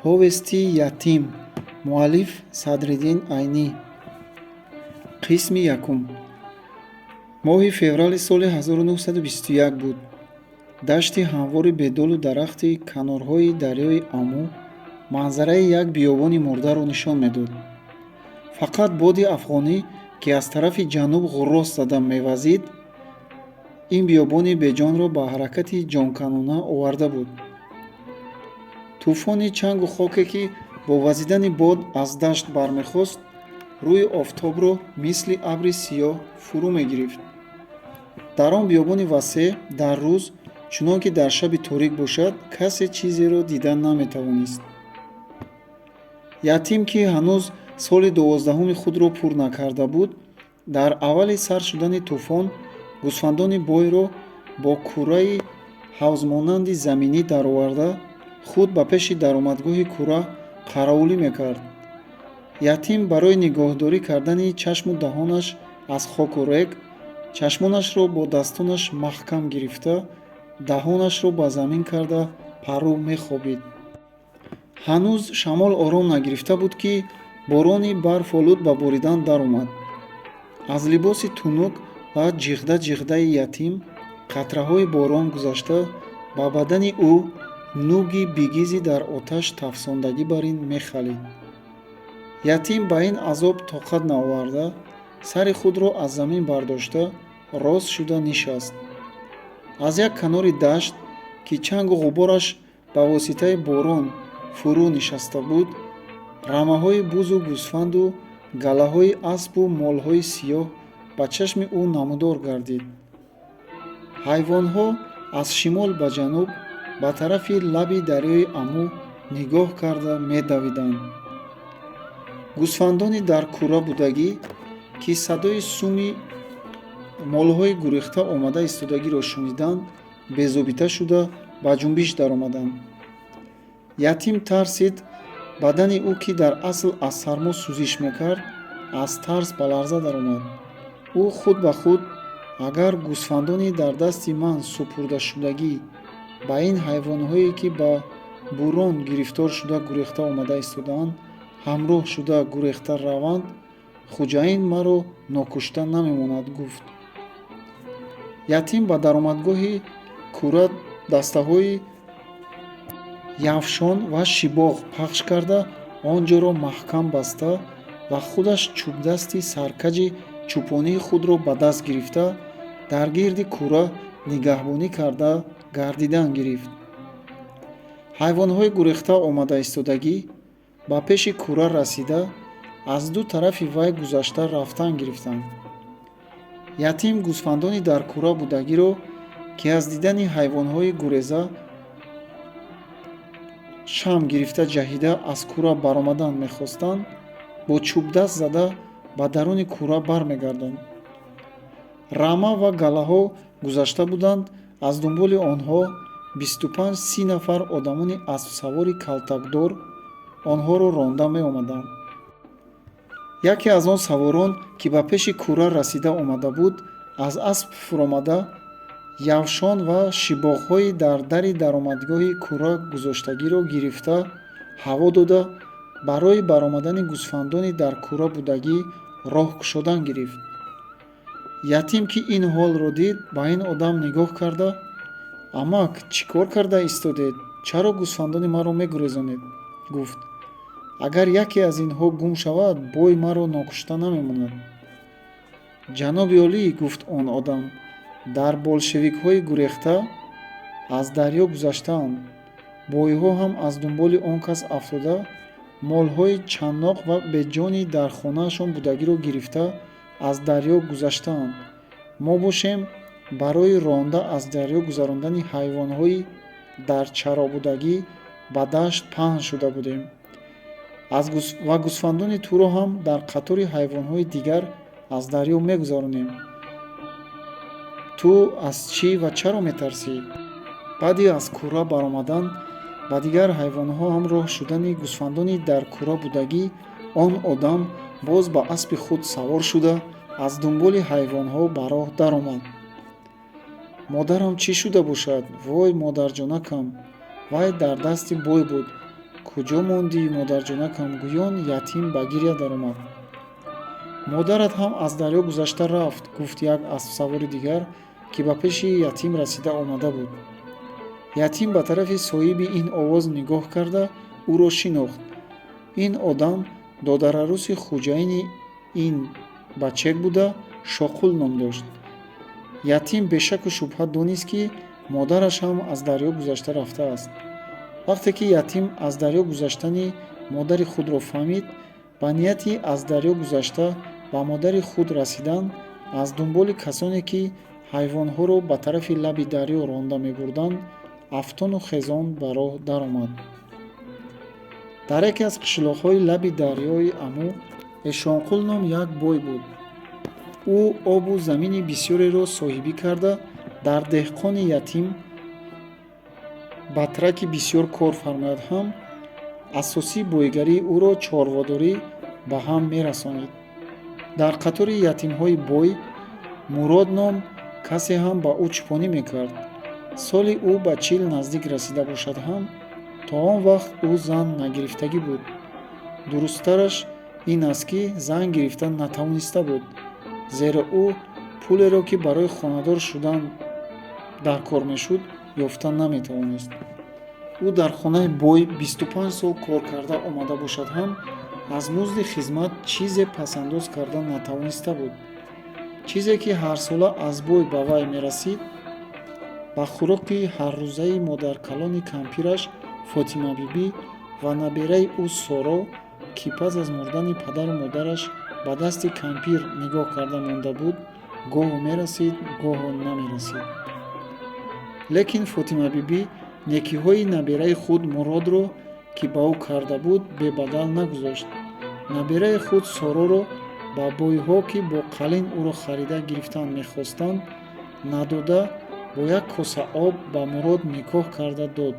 Повести «Ятим», муаллиф Садриддин Айнӣ. Қисми якум. Моҳи феврали соли 1921 буд. Дашти ҳамвори бедолу дарахти канорҳои дарёи Аму манзараи як биёбони мурдаро нишон медод. Фақат боди афғонӣ, ки аз тарафи ҷануб ғуррос зада мевазид, ин биёбони беҷонро ба ҳаракати ҷонканона оварда буд. Тӯфони чангу хоке, ки бо вазидани бод аз дашт бармехост, рӯи офтобро мисли абри сиёҳ фурӯ мегирифт. Дар он биёбони васеъ дар рӯз, чунон ки дар шаби торик бошад, касе чизеро дида наметавонист. Ятим, ки ҳанӯз соли 12-уми худро пур накарда буд, дар аввали сар шудани тӯфон гӯсфандони бойро бо кӯраи ҳавзмонанди заминӣ дароварда, худ ба пеши даромадгоҳи кӯра қаравулӣ мекард. Ятим барои нигоҳдорӣ кардани чашму даҳонаш аз хоку рег чашмонашро бо дастонаш маҳкам гирифта, даҳонашро ба замин карда, паррӯ мехобид. Ҳанӯз шамол ором нагирифта буд, ки борони барфолуд ба боридан даромад. Аз либоси тунук ва ҷиғда ҷиғдаи ятим қатраҳои борон гузашта, ба бадани ӯ нуги бигизи дар оташ тафсондагӣ бар ин мехалид. Ятим ба ин азоб тоқат наоварда, сари худро аз замин бардошта, рост шуда нишаст. Аз як канори дашт, ки чангу ғубораш ба воситаи борон фурӯ нишаста буд, рамаҳои бузу гӯсфанду галаҳои аспу молҳои сиёҳ ба чашми ӯ намудор гардид. Ҳайвонҳо аз шимол ба ҷануб, ба тарафи лаби дарёи Аму нигоҳ карда медавиданд. Гӯсфандони дар кӯра будагӣ, ки садои суми молҳои гурехта омада истодагиро шуниданд, безобита шуда, ба ҷунбиш даромаданд. Ятим тарсид. Бадани ӯ, ки дар асл аз сармо сӯзиш мекард, аз тарс ба ларза даромад. Ӯ худ ба худ: «Агар гӯсфандони дар дасти ман супурдашудагӣ ба ин ҳайвонҳое, ки ба бурон гирифтор шуда гурехта омада истодаанд, ҳамроҳ шуда гурехта раванд, хуҷаин маро нокушта намемонад», — гуфт. Ятим ба даромадгоҳи кӯра дастаҳои явшон ва шибоғ пахш карда, он ҷоро маҳкам баста ва худаш чӯбдасти саркаҷи чӯпонии худро ба даст гирифта, дар гирди кӯра нигаҳбонӣ карда гардидан гирифт. Ҳайвонҳои гурехта омада истодагӣ ба пеши кӯра расида, аз ду тарафи вай гузашта рафтан гирифтанд. Ятим гӯсфандони дар кӯра будагиро, ки аз дидани ҳайвонҳои гуреза шам гирифта, ҷаҳида аз кӯра баромадан мехостанд, бо чӯбдаст зада, ба даруни кӯра бармегардонд. Рама ва галаҳо гузашта буданд. Аз дунболи онҳо 25-30 нафар одамони аспсавори калтакдор онҳоро ронда меомаданд. Яке аз он саворон, ки ба пеши кӯра расида омада буд, аз асп фуромада, явшон ва шибоғҳои дар дари даромадгоҳи кӯра гузоштагиро гирифта, ҳаво дода, барои баромадани гӯсфандони дар кӯра будагӣ роҳ кушодан гирифт. Ятим, ки ин ҳолро дид, ба ин одам нигоҳ карда: «Амак, чӣ кор карда истодед? Чаро гӯсфандони маро мегурезонед?» — гуфт. «Агар яке аз инҳо гум шавад, бой маро нокушта намемонад». «Ҷаноби олӣ, — гуфт он одам, — дар болшевикҳои гурехта аз дарё гузаштаанд. Бойҳо ҳам аз дунболи он кас афтода, молҳои чанноқ ва беҷони дар хонаашон будагиро гирифта, аз дарё гузаштаанд. Мо бошем, барои ронда аз дарё гузарондани ҳайвонҳои дар чаробудагӣ ба дашт паҳн шуда будем ва гӯсфандони туро ҳам дар қатори ҳайвонҳои дигар аз дарё мегузаронем. Ту аз чӣ ва чаро метарсӣ?» Баъди аз кӯра баромадан, ба дигар ҳайвонҳо ҳамроҳ шудани гӯсфандони дар кӯра будагӣ, он одам боз ба аспи худ савор шуда, аз дунболи ҳайвонҳо ба роҳ даромад. Модарам чӣ шуда бошад? Вой, модарҷонакам! Вай дар дасти бой буд. Куҷо мондӣ, модарҷонакам, гӯён Ятим ба гиря даромад. Модарат ҳам аз дарё гузашта рафт, гуфт як аспсавори дигар, ки ба пеши Ятим расида омада буд. Ятим ба тарафи соҳиби ин овоз нигоҳ карда, ӯро шинохт. Ин одам додараруси хуҷаини ин бачек буда, Шоқул ном дошт. Ятим бешаку шубҳа донист, ки модараш ҳам аз дарё гузашта рафтааст. Вақте ки Ятим аз дарё гузаштани модари худро фаҳмид, ба нияти аз дарё гузашта ба модари худ расидан, аз дунболи касоне, ки ҳайвонҳоро ба тарафи лаби дарё ронда мебурданд, афтону хезон ба роҳ даромад. Дар яке аз қишлоқҳои лаби дарёи Аму Эшонқул ном як бой буд. Ӯ обу замини бисёреро соҳибӣ карда, дар деҳқони Ятим батраки бисёр кор фармояд ҳам, асосии бойгарии ӯро чорводорӣ ба ҳам мерасонид. Дар қатори ятимҳои бой Мурод ном касе ҳам ба ӯ чӯпонӣ мекард. Соли ӯ ба 40 наздик расида бошад ҳам, то он вақт ӯ зан нагирифтагӣ буд. Дурусттараш ин аст, ки зан гирифта натавониста буд, зеро ӯ пулеро, ки барои хонадор шудан дар кор мешуд, ёфта наметавонист. Ӯ дар хонаи бой 25 сол кор карда омада бошад ҳам, аз музди хизмат чизе пасандоз карда натавониста буд. Чизе ки ҳарсола аз бой ба вай мерасид, ба хӯроки ҳаррӯзаи модаркалони кампираш Фотимабибӣ ва набераи ӯ Соро, ки пас аз мурдани падару модараш ба дасти кампир нигоҳ карда монда буд, гоҳо мерасид, гоҳо намерасид. Лекин Фотимабибӣ некиҳои набераи худ Муродро, ки ба ӯ карда буд, бебадал нагузошт. Набераи худ Сороро ба бойҳо, ки бо қалин ӯро харида гирифтан мехостанд, надода, бо як коса об ба Мурод никоҳ карда дод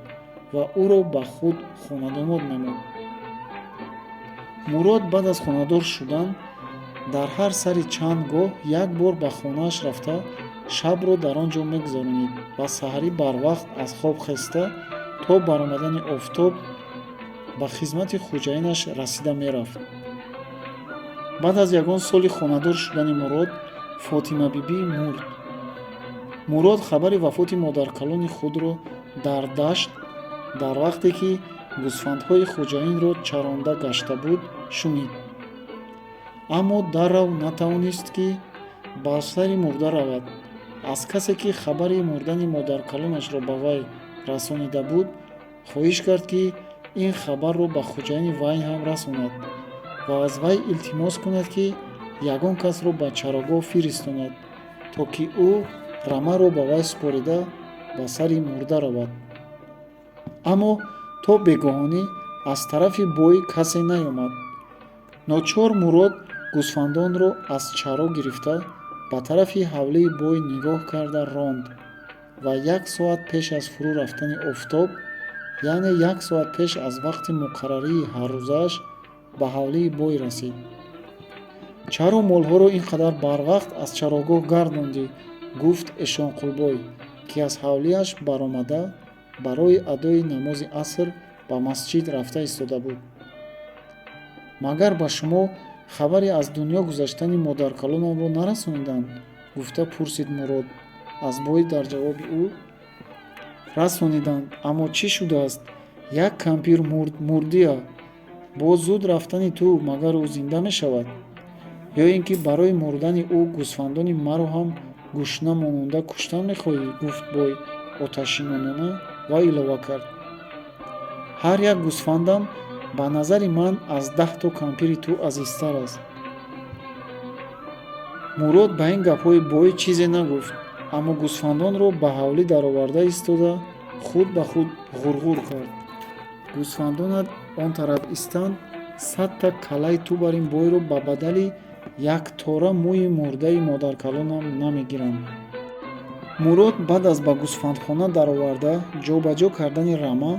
ва ӯро ба худ хонадомод намуд. Мурод баъд аз хонадор шудан дар ҳар сари чанд гоҳ як бор ба хонааш рафта, шабро дар он ҷо мегузаронид ва саҳарӣ барвақт аз хоб хеста, то баромадани офтоб ба хизмати хуҷаинаш расида мерафт. Баъд аз ягон соли хонадор шудани Мурод, Фотимабибӣ мурд. Мурод хабари вафоти модаркалони худро дар дашт, дар вақте ки гӯсфандҳои хуҷаинро чаронда гашта буд, шунид, аммо даррав натавонист, ки ба сари мурда равад. Аз касе, ки хабари мурдани модаркалонашро ба вай расонида буд, хоҳиш кард, ки ин хабарро ба хуҷаини вай ҳам расонад ва аз вай илтимос кунад, ки ягон касро ба чарогоҳ фиристонад, то ки ӯ рамаро ба вай супорида, ба сари мурда равад. Аммо то бегоҳонӣ аз тарафи бой касе наёмад. Ночор Мурод гӯсфандонро аз чаро гирифта, ба тарафи ҳавлии бой нигоҳ карда ронд ва як соат пеш аз фурӯ рафтани офтоб, яъне як соат пеш аз вақти муқаррарии ҳаррӯзааш, ба ҳавлии бой расид. Чаро молҳоро ин қадар барвақт аз чарогоҳ гардондӣ? Гуфт Эшонқулбой, ки аз ҳавлиаш баромада, барои адои намози аср ба масҷид рафта истода буд. Магар ба шумо хабари аз дунё гузаштани модаркалонамро нарасониданд? Гуфта пурсид Мурод аз бой. Дар ҷавоби ӯ: Расониданд, аммо чӣ шудааст? Як кампир мурд, мурдия. Бо зуд рафтани ту магар ӯ зинда мешавад? Ё ин ки барои мурдани ӯ гӯсфандони маро ҳам гушна мононда куштан мехоҳӣ? Гуфт бой оташинонона ва илова кард: Ҳар як гӯсфандам ба назари ман аз 10-то кампири ту азизтар аст. Мурод ба ин гапҳои бой чизе нагуфт, аммо гӯсфандонро ба ҳавлӣ дароварда истода, худ ба худ ғурғур кард: Гӯсфандонат он тараф истанд, 100-та каллаи ту бар ин бойро ба бадали як тора мӯи мурдаи модаркалонам намегирам. Мурод баъд аз ба гӯсфандхона дароварда ҷобаҷо кардани рама,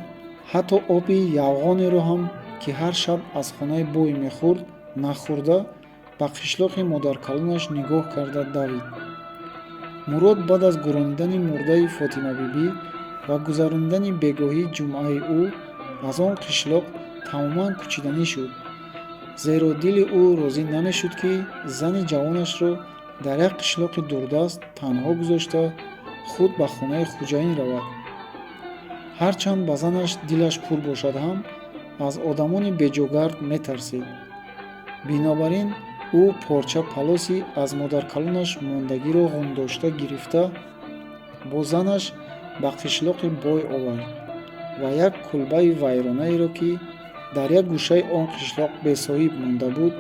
ҳатто оби явғонеро ҳам, ки ҳар шаб аз хонаи бой мехӯрд, нахӯрда, ба қишлоқи модаркалонаш нигоҳ карда давид. Мурод баъд аз гӯронидани мурдаи Фотимабибӣ ва гузаронидани бегоҳии ҷумъаи ӯ аз он қишлоқ Тамоман кӯчиданӣ шуд, зеро дили ӯ розӣ намешуд, ки зани ҷавонашро дар як қишлоқи дурдаст танҳо гузошта, худ ба хонаи хӯҷаин равад. Ҳарчанд ба занаш дилаш пур бошад ҳам, аз одамони беҷогард метарсид. Бинобар ин ӯ порча палоси аз модаркалонаш мондагиро ғундошта гирифта, бо занаш ба қишлоқи бой овард ва як кулбаи вайронаеро, ки дар як гӯшаи он қишлоқ бесоҳиб монда буд,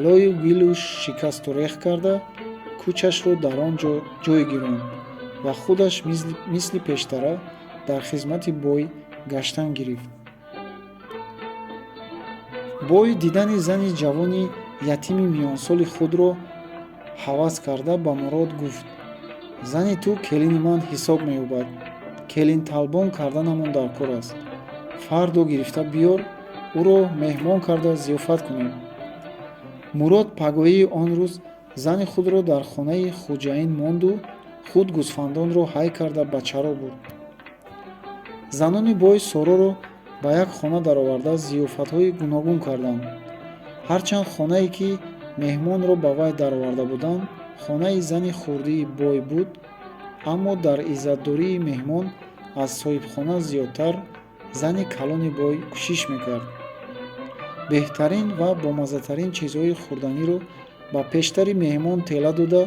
лою гилу шикасту рех карда, кӯчашро дар он ҷо ҷой гиронд ва худаш мисли пештара дар хизмати бой гаштан гирифт. Бой дидани зани ҷавони ятими миёнсоли худро ҳавас карда, ба Мурод гуфт: «Зани ту келини ман ҳисоб меёбад. Келинталбон карданамон дар кор аст. Фардо гирифта биёр, ӯро меҳмон карда зиёфат кунем». Мурод пагоҳии он рӯз зани худро дар хонаи хӯҷаин монду худ гӯсфандонро ҳай карда ба чаро бурд. Занони бой Сороро ба як хона дароварда, зиёфатҳои гуногун карданд. Ҳарчанд хонае, ки меҳмонро ба вай дароварда буданд, хонаи зани хурдии бой буд, аммо дар иззатдории меҳмон аз соҳибхона зиёдтар зани калони бой кӯшиш мекард. Беҳтарин ва бомаззатарин чизҳои хӯрданиро ба пештари меҳмон тела дода,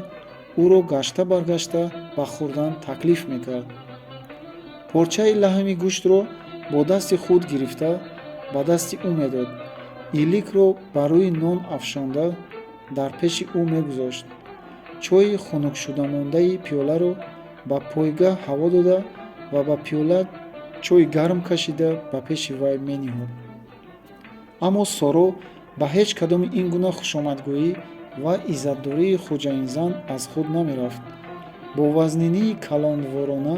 ӯро гашта баргашта ба хӯрдан таклиф мекард. Порчаи лаҳми гӯштро бо дасти худ гирифта, ба дасти ӯ медод, иликро ба рӯи нон афшонда, дар пеши ӯ мегузошт, чойи хунукшудамондаи пиёларо ба пойгаҳ ҳаво дода ва ба пиёла чойи гарм кашида, ба пеши вай мениҳод. Аммо Соро ба ҳеҷ кадоми ин гуна хушомадгӯӣ ва иззатдории хӯҷаинзан аз худ намерафт. Бо вазнинии калонворона,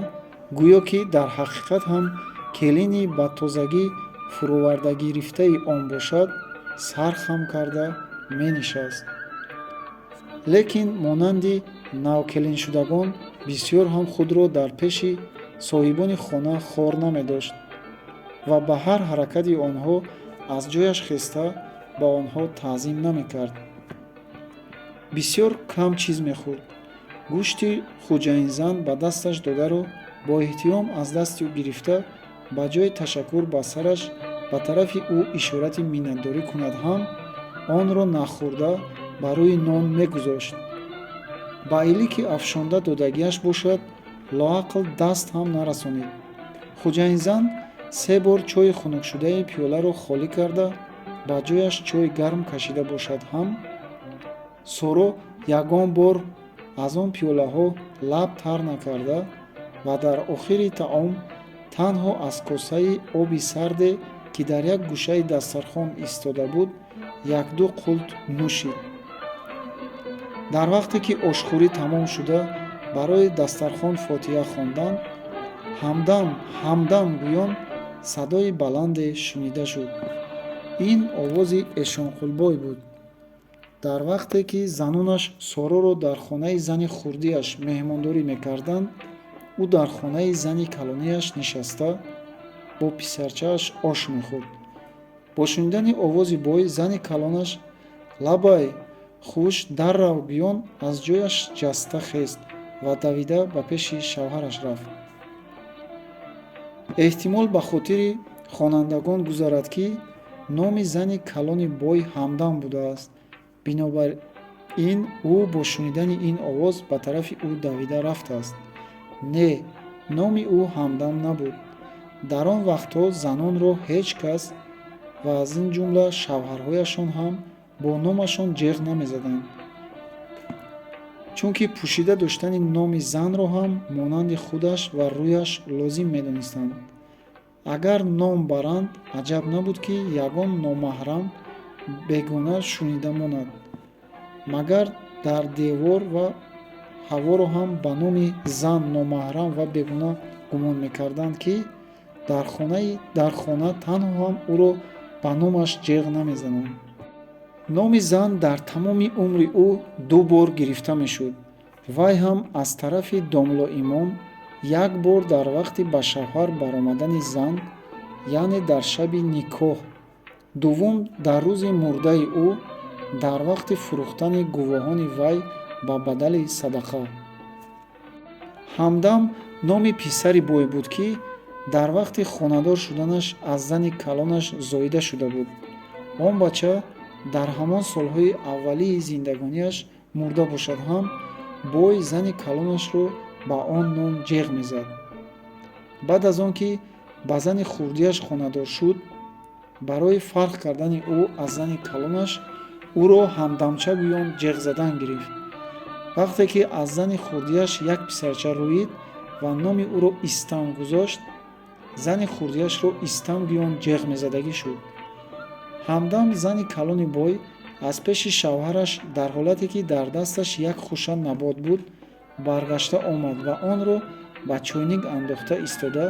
гӯё ки дар ҳақиқат ҳам келини ба тозагӣ фуровардагирифтаи он бошад, сар хам карда менишаст. Лекин монанди навкелиншудагон бисёр ҳам худро дар пеши соҳибони хона хор намедошт ва ба ҳар ҳаракати онҳо аз ҷояш хеста, ба онҳо таъзим намекард. Бисёр кам чиз мехӯрд. Гӯшти хӯҷаинзан ба дасташ додаро бо эҳтиром аз дасти ӯ гирифта, ба ҷои ташаккур ба сараш ба тарафи ӯ ишорати миннатдорӣ кунад ҳам, онро нахӯрда, ба рӯи нон мегузошт. Ба илики афшонда додагиаш бошад, лоақал даст ҳам нарасонид. Хӯҷаинзан се бор чойи хунукшудаи пиёларо холӣ карда, ба ҷояш чойи гарм кашида бошад ҳам, Соро ягон бор аз он пиёлаҳо лаб тар накарда ва дар охири таом танҳо аз косаи оби сарде, ки дар як гӯшаи дастархон истода буд, якду қулт нӯшид. Дар вақте ки ошхӯрӣ тамом шуда, барои дастархон фотиҳа хонданд, «Ҳамдам, Ҳамдам» гӯён садои баланде шунида шуд. Ин овози Эшонқулбой буд. Дар вақте ки занонаш Сороро дар хонаи зани хурдиаш меҳмондорӣ мекарданд, ӯ дар хонаи зани калониаш нишаста, бо писарчааш ош мехӯрд. Бо шунидани овози бой, зани калонаш «Лабай, хуш даррав» гӯён аз ҷояш ҷаста хест ва давида ба пеши шавҳараш рафт. Эҳтимол, ба хотири хонандагон гузарад, ки номи зани калони бой Ҳамдам будааст. Бинобар ин ӯ бо шунидани ин овоз ба тарафи ӯ давида рафтааст. Не, номи ӯ Ҳамдам набуд. Дар он вақтҳо занонро ҳеҷ кас ва аз ин ҷумла шавҳарҳояшон ҳам бо номашон ҷеғ намезаданд, чунки пӯшида доштани номи занро ҳам монанди худаш ва рӯяш лозим медонистанд. Агар ном баранд, аҷаб набуд, ки ягон номаҳрам, бегона шунида монад. Магар дар девор ва ҳаворо ҳам ба номи зан номаҳрам ва бегона гумон мекарданд, ки дар хона танҳо ҳам ӯро ба номаш ҷеғ намезананд. Номи зан дар тамоми умри ӯ ду бор гирифта мешуд. Вай ҳам аз тарафи домлоимом як бор дар вақти ба шавҳар баромадани зан, яъне дар шаби никоҳ. Дуввум, дар рӯзи мурдаи ӯ, дар вақти фурӯхтани гувоҳони вай ба бадали садақа. Ҳамдам номи писари бой буд, ки дар вақти хонадор шуданаш аз зани калонаш зоида шуда буд. Он бача дар ҳамон солҳои аввалии зиндагониаш мурда бошад ҳам, бой зани калонашро ба он ном ҷеғ мезад. Баъд аз он ки ба зани хурдиаш хонадор шуд, барои фарқ кардани ӯ аз зани калонаш ӯро ҳамдамча гӯён ҷеғ задан гирифт. Вақте ки аз зани хурдиаш як писарча рӯид ва номи ӯро Истам гузошт, зани хурдиашро Истам гӯён ҷеғ мезадагӣ шуд. Ҳамдам зани калони бой аз пеши шавҳараш дар ҳолате ки дар дасташ як хӯша набот буд, баргашта омад ва онро ба чойник андохта истода: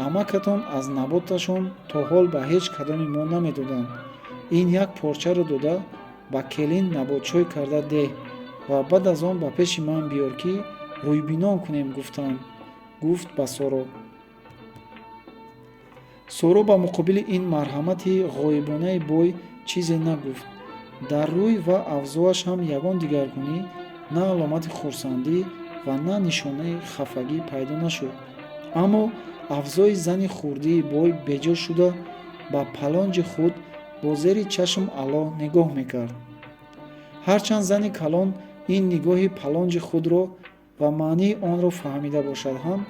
«Амакатон аз наботашон то ҳол ба ҳеҷ кадоми мо намедоданд. Ин як порчаро дода, ба келин наботчой карда деҳ ва баъд аз он ба пеши ман биёр, ки рӯйбинон кунем гуфтанд», — гуфт ба Соро. Соро ба муқобили ин марҳамати ғоибонаи бой чизе нагуфт. Дар рӯй ва авзоаш ҳам ягон дигаргунӣ, на аломати хурсандӣ ва на нишонаи хафагӣ пайдо нашуд. Аммо авзои зани хурдии бой беҷо шуда, ба палонҷи худ бо зери чашм ало нигоҳ мекард. Ҳарчанд зани калон ин нигоҳи палонҷи худро ва маънии онро фаҳмида бошад ҳам,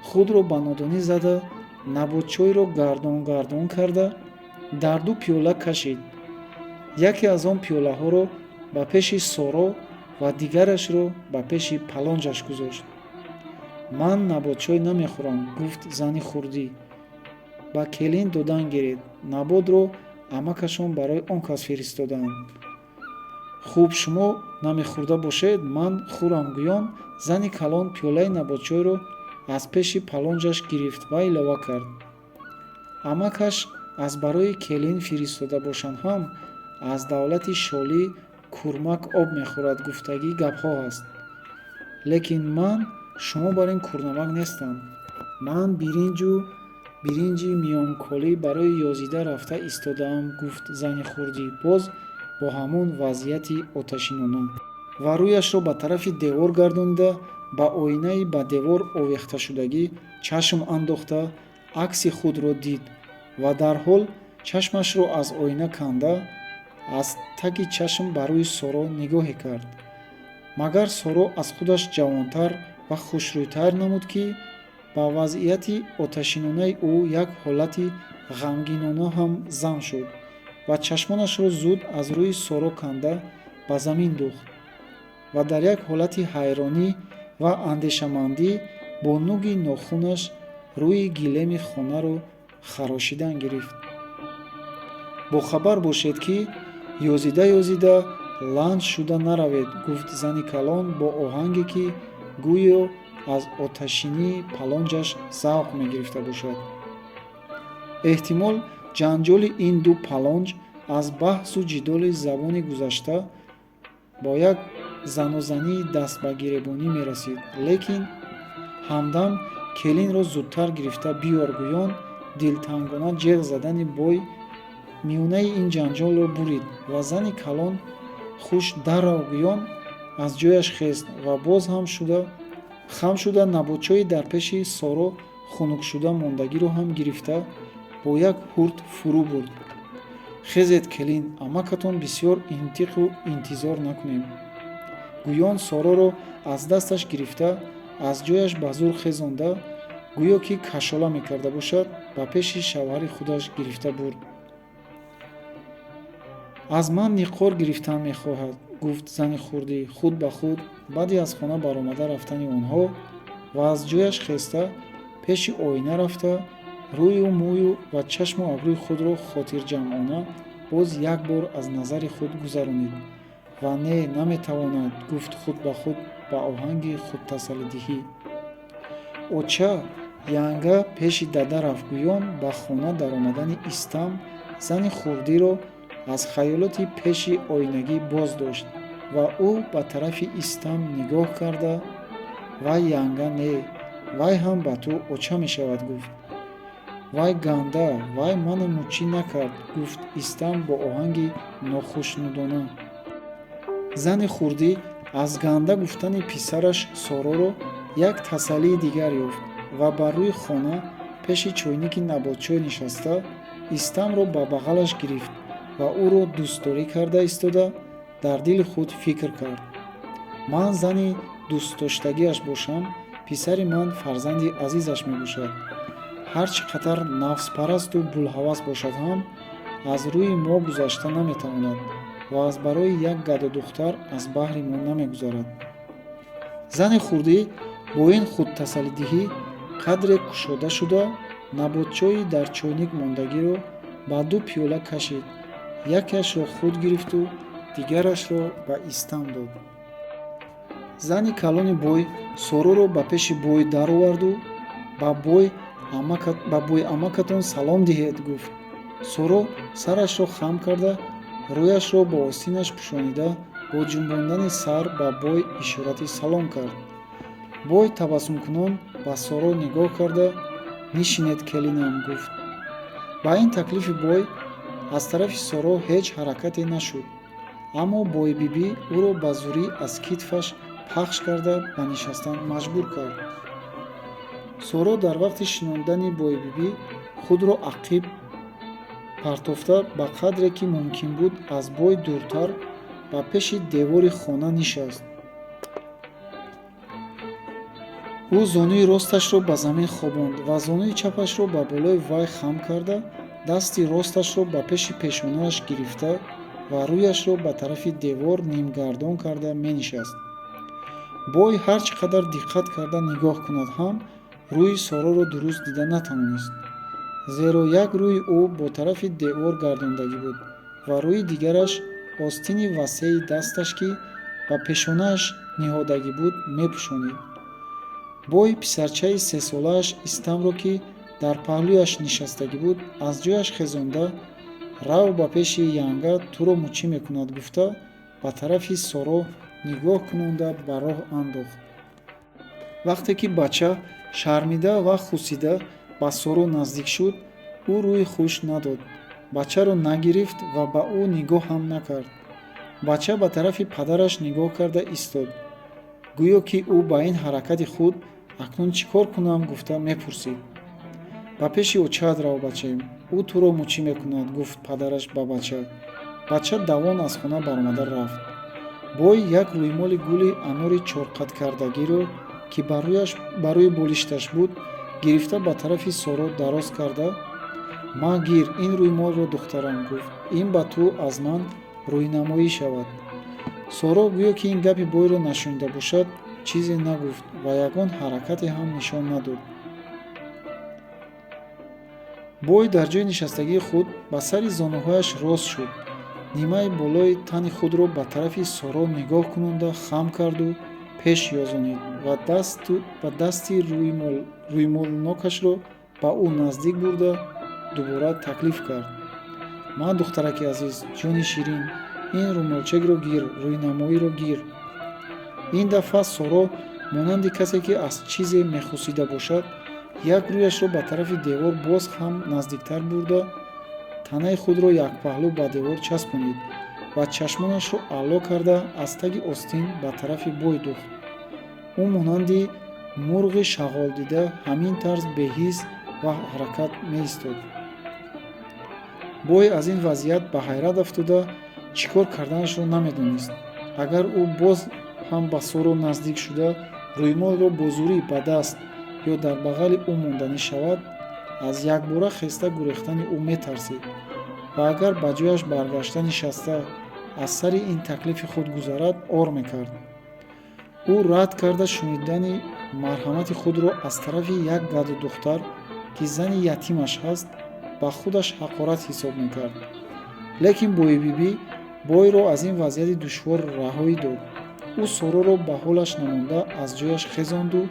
худро ба нодонӣ зада, наботчойро гардон гардон карда, дар ду пиёла кашид. Яке аз он пиёлаҳоро ба пеши Соро ва дигарашро ба пеши палонҷаш гузошт. «Ман наботчой намехӯрам», — гуфт зани хурдӣ. «Ба келин додан гиред. Наботро амакашон барои он кас фиристодаанд». «Хуб, шумо намехӯрда бошед, ман хӯрам», — гӯён зани калон пиёлаи наботчойро аз пеши палонҷаш гирифт ва илова кард: «Амакаш аз барои келин фиристода бошанд ҳам, аз давлати шолӣ курмак об мехӯрад гуфтагӣ гапҳо ҳаст. Лекин ман шумо бар ин курнамак нестам. Ман биринҷу биринҷи миёнколӣ барои ёзида рафта истодаам», — гуфт зани хурдӣ боз бо ҳамон вазъияти оташинона ва рӯяшро ба тарафи девор гардонида, ба оинаи ба девор овехташудагӣ чашм андохта, акси худро дид ва дарҳол чашмашро аз оина канда, аз таги чашм ба рӯи Соро нигоҳе кард. Магар Соро аз худаш ҷавонтар ва хушрӯйтар намуд, ки ба вазъияти оташинонаи ӯ як ҳолати ғамгинона ҳам зам шуд ва чашмонашро зуд аз рӯи Соро канда, ба замин духт ва дар як ҳолати ҳайронӣ ва андешамандӣ бо нуги нохунаш рӯи гилеми хонаро харошидан гирифт. «Бохабар бошед, ки ёзида ёзида ланҷ шуда наравед», — гуфт зани калон бо оҳанге, ки гӯё аз оташинии палонҷаш завқ мегирифта бошад. Эҳтимол, ҷанҷоли ин ду палонҷ аз баҳсу ҷидоли забонӣ гузашта, бо як занозании дастбагиребонӣ мерасид, лекин ҳамдам «келинро зудтар гирифта биёр» гӯён дилтангона ҷеғ задани бой миёнаи ин ҷанҷолро бурид ва зани калон «Хуш даррав» гӯён аз ҷояш хест ва боз ҳам шуда хам шуда, наботчои дар пеши Соро хунукшуда мондагиро ҳам гирифта, бо як ҳурт фурӯ бурд. «Хезед, келин, амакатон бисёр интиқу интизор накунем», — гӯён Сороро аз дасташ гирифта, аз ҷояш ба зӯр хезонда, гӯё ки кашола мекарда бошад, ба пеши шавҳари худаш гирифта бурд. «Аз ман ниқор гирифтан мехоҳад», — гуфт зани хурдӣ худ ба худ баъди аз хона баромада рафтани онҳо ва аз ҷояш хеста, пеши оина рафта, рӯю мӯю ва чашму абрӯи худро хотирҷамъона боз як бор аз назари худ гузаронид ва «Не, наметавонад», — гуфт худ ба худ ба оҳанги худтасаллидиҳӣ. «Оча, янга пеши дада рафт», гӯён ба хона даромадани Истам зани хурдиро аз хаёлоти пеши оинагӣ боз дошт ва ӯ ба тарафи Истам нигоҳ карда: «Вай янга не, вай ҳам ба ту оча мешавад», — гуфт. Вай ганда, вай мана мучӣ накард, гуфт Истам бо оҳанги нохушнудона. Зани хурдӣ аз ганда гуфтани писараш Сороро як тасаллии дигар ёфт ва бар рӯи хона пеши чойники наботчой нишаста, Истамро ба бағалаш гирифт ва ӯро дӯстдорӣ карда истода, дар дили худ фикр кард: ман зани дӯстдоштагиаш бошам, писари ман фарзанди азизаш мебошад. Ҳар чӣ қадар нафспарасту булҳавас бошад ҳам, аз рӯи мо гузашта наметавонад ва аз барои як гадодухтар аз баҳри мо намегузарад. Зани хурдӣ бо ин худтасаллидиҳӣ қадре кушода шуда, наботчои дар чойник мондагиро ба ду пиёла кашид, якеашро худ гирифту дигарашро ба Истам дод. Зани калони бой Сороро ба пеши бой дароварду ба бой амакатон салом диҳед, гуфт. Соро сарашро хам карда, рӯяшро бо остинаш пӯшонида, бо ҷунбондани сар ба бой ишорати салом кард. Бой табассумкунон ба Соро нигоҳ карда, нишинед, келинам, гуфт. Ба ин таклифи бой аз тарафи Соро ҳеҷ ҳаракате нашуд, аммо бойбибӣ ӯро ба зурӣ аз китфаш пахш карда, ба нишастан маҷбур кард. Соро дар вақти шинондани бойбибӣ худро ақиб партофта, ба қадре ки мумкин буд аз бой дуртар ба пеши девори хона нишаст. Ӯ зонуи росташро ба замин хобонд ва зонуи чапашро ба болои вай хам карда, дасти росташро ба пеши пешонааш гирифта ва рӯяшро ба тарафи девор нимгардон карда менишаст. Бой ҳар чӣ қадар диққат карда нигоҳ кунад ҳам, рӯи Сороро дуруст дида натавонист, зеро як рӯи ӯ бо тарафи девор гардондагӣ буд ва рӯи дигараш остини васеи дасташ, ки ба пешонааш ниҳодагӣ буд, мепӯшонид. Бой писарчаи сесолааш Истамро, ки дар паҳлӯяш нишастагӣ буд, аз ҷояш хезонда, рав ба пеши янга, туро мучӣ мекунад, гуфта, ба тарафи Соро нигоҳ кунонда ба роҳ андохт. Вақте ки бача шармида ва хусида ба Соро наздик шуд, ӯ рӯи хуш надод, бачаро нагирифт ва ба ӯ нигоҳ ҳам накард. Бача ба тарафи падараш нигоҳ карда истод, гӯё ки ӯ ба ин ҳаракати худ акнун чӣ кор кунам гуфта мепурсид. Ба пеши очаат рав, бачаем, ӯ туро мучӣ мекунад, гуфт падараш ба бача. Бача давон аз хона баромада рафт. Бой як рӯймоли гули анори чорқаткардагиро, ки ба рӯи болишташ буд, гирифта, ба тарафи Соро дароз карда, ма гир ин рӯймолро, духтарам, гуфт, ин ба ту аз ман рӯйнамоӣ шавад. Соро гӯё ки ин гапи бойро нашунида бошад, чизе нагуфт ва ягон ҳаракате ҳам нишон надод. Бой дар ҷои нишастагии худ ба сари зонуҳояш рост шуд, нимаи болои тани худро ба тарафи Соро нигоҳ кунонда хам карду пеш ёзонид ва дасти рӯймолнокашро ба ӯ наздик бурда, дубора таклиф кард: ма, духтараки азиз, ҷони ширин, ин рӯмолчакро гир, рӯйнамоиро гир. Ин дафъа Соро монанди касе, ки аз чизе мехусида бошад, як рӯяшро ба тарафи девор боз ҳам наздиктар бурда, танаи худро якпаҳлӯ ба девор часпонид ва чашмонашро аъло карда аз таги остин ба тарафи бой духт. Ӯ монанди мурғи шағолдида ҳамин тарз беҳис ва ҳаракат меистод. Бой аз ин вазъият ба ҳайрат афтода, чӣ кор карданашро намедонист. Агар ӯ боз ҳам ба Соро наздик шуда, рӯймолро бо зурӣ ба даст ё дар бағали ӯ монданӣ шавад, аз якбора хеста гурехтани ӯ метарсид ва агар ба ҷояш баргашта нишаста аз сари ин таклифи худ гузарад, ор мекард. Ӯ рад карда шунидани марҳамати худро аз тарафи як гадодухтар, ки зани ятимаш ҳаст, ба худаш ҳақорат ҳисоб мекард. Лекин бойбибӣ бойро аз ин вазъияти душвор раҳоӣ дод. Ӯ Сороро ба ҳолаш намонда аз ҷояш хезонду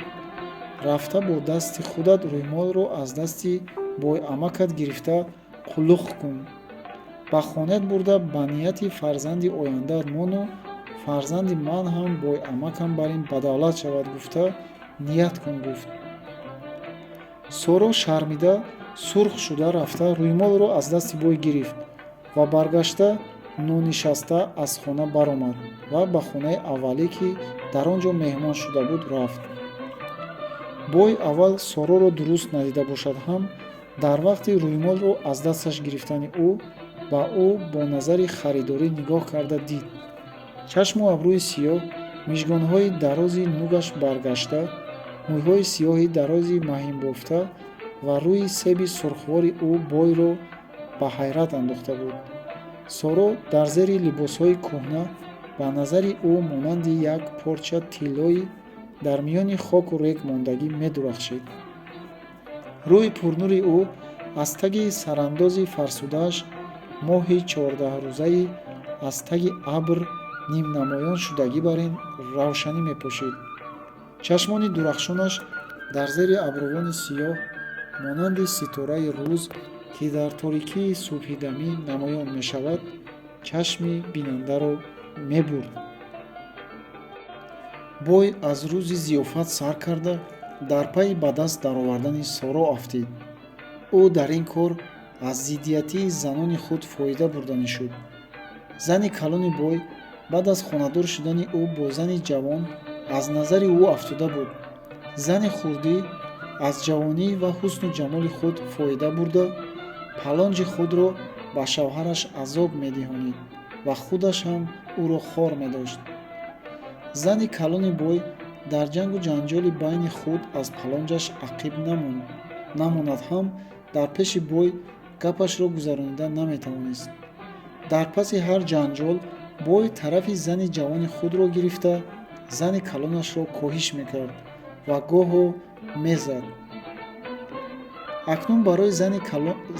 рафта бо дасти худат рӯймолро аз дасти бойамакат гирифта қулуқ кун, ба хонат бурда ба нияти фарзанди ояндаат мону фарзанди ман ҳам бойамакам бар ин бадавлат шавад гуфта ният кун, гуфт. Соро шармида Сурх шуда рафта, рӯймолро аз дасти бой гирифт ва баргашта, нонишаста аз хона баромад ва ба хонаи аввале, ки дар он ҷо меҳмон шуда буд, рафт. Бой аввал Сороро дуруст надида бошад ҳам, дар вақти рӯймолро аз дасташ гирифтани ӯ ба ӯ бо назари харидорӣ нигоҳ карда дид. Чашму абрӯи сиёҳ, мижгонҳои дарози нугаш баргашта, мӯйҳои сиёҳи дарози маҳинбофта ва рӯи себи сурхвори ӯ бойро ба ҳайрат андохта буд. Соро дар зери либосҳои кӯҳна ба назари ӯ монанди як порча тиллои дар миёни хоку рег мондагӣ медурахшид. Рӯи пурнури ӯ аз таги сарандози фарсудааш моҳи 14-рӯзаи аз таги абр нимнамоён шудагӣ бар ин равшанӣ мепошид. Чашмони дурахшонаш дар зери абрувони сиёҳ монанди ситораи рӯз, ки дар торикии субҳидамӣ намоён мешавад, чашми бинандаро мебурд. Бой аз рӯзи зиёфат сар карда, дар пайи ба даст даровардани Соро афтид. Ӯ дар ин кор аз зиддиятии занони худ фоида бурданӣ шуд. Зани калони бой баъд аз хонадор шудани ӯ бо зани ҷавон аз назари ӯ афтода буд. Зани хурдӣ аз ҷавонӣ ва ҳусну ҷамоли худ фоида бурда, палонҷи худро ба шавҳараш азоб медиҳонид ва худаш ҳам ӯро хор медошт. Зани калони бой дар ҷангу ҷанҷоли байни худ аз палонҷаш ақиб намонад ҳам, дар пеши бой гапашро гузаронида наметавонист. Дар паси ҳар ҷанҷол бой тарафи зани ҷавони худро гирифта, зани калонашро коҳиш мекард ва гоҳо мезад. Акнун барои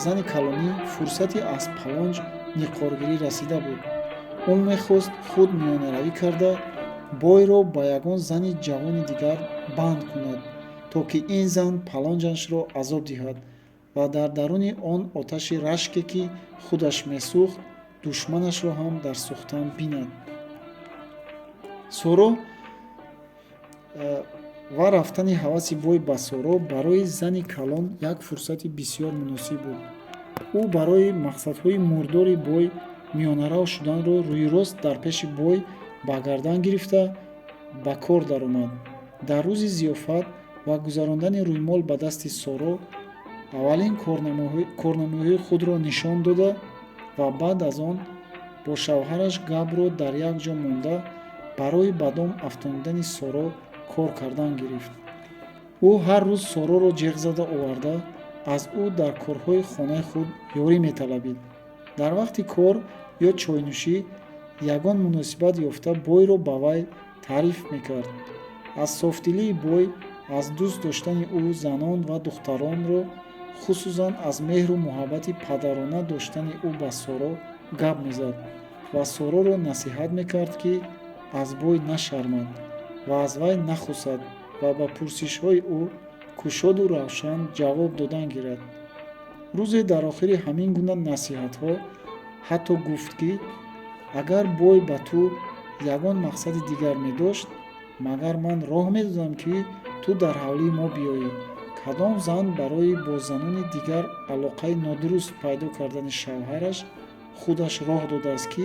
зани калонӣ фурсати аз палонҷ ниқоргирӣ расида буд. Ӯ мехост худ миёнаравӣ карда, бойро ба ягон зани ҷавони дигар банд кунад, то ки ин зан палонҷашро азоб диҳад ва дар даруни он оташи рашке, ки худаш месӯхт, душманашро ҳам дар сӯхтан бинад. Соро ва рафтани ҳаваси бой ба Соро барои зани калон як фурсати бисёр муносиб буд. Ӯ барои мақсадҳои мурдори бой миёнарав шуданро рӯйрост дар пеши бой ба гардан гирифта, ба кор даромад. Дар рӯзи зиёфат ва гузарондани рӯймол ба дасти Соро аввалин корнамоиҳои худро нишон дода ва баъд аз он бо шавҳараш гапро дар як ҷо монда, барои ба дом афтонидани Соро кор кардан гирифт. Ӯ ҳар рӯз Сороро ҷеғ зада оварда, аз ӯ дар корҳои хонаи худ ёрӣ металабид. Дар вақти кор ё чойнӯшӣ ягон муносибат ёфта, бойро ба вай таъриф мекард. Аз софдилии бой, аз дӯст доштани ӯ занон ва духтаронро, хусусан аз меҳру муҳаббати падарона доштани ӯ ба Соро гап мезад ва Сороро насиҳат мекард, ки аз бой нашармад ва аз вай нахусад ва ба пурсишҳои ӯ кушоду равшан ҷавоб додан гирад. Рӯзе дар охири ҳамин гуна насиҳатҳо ҳатто гуфт, ки агар бой ба ту ягон мақсади дигар медошт, магар ман роҳ медодам, ки ту дар ҳавлии мо биёӣ? Кадом зан барои бо занони дигар алоқаи нодуруст пайдо кардани шавҳараш худаш роҳ додааст, ки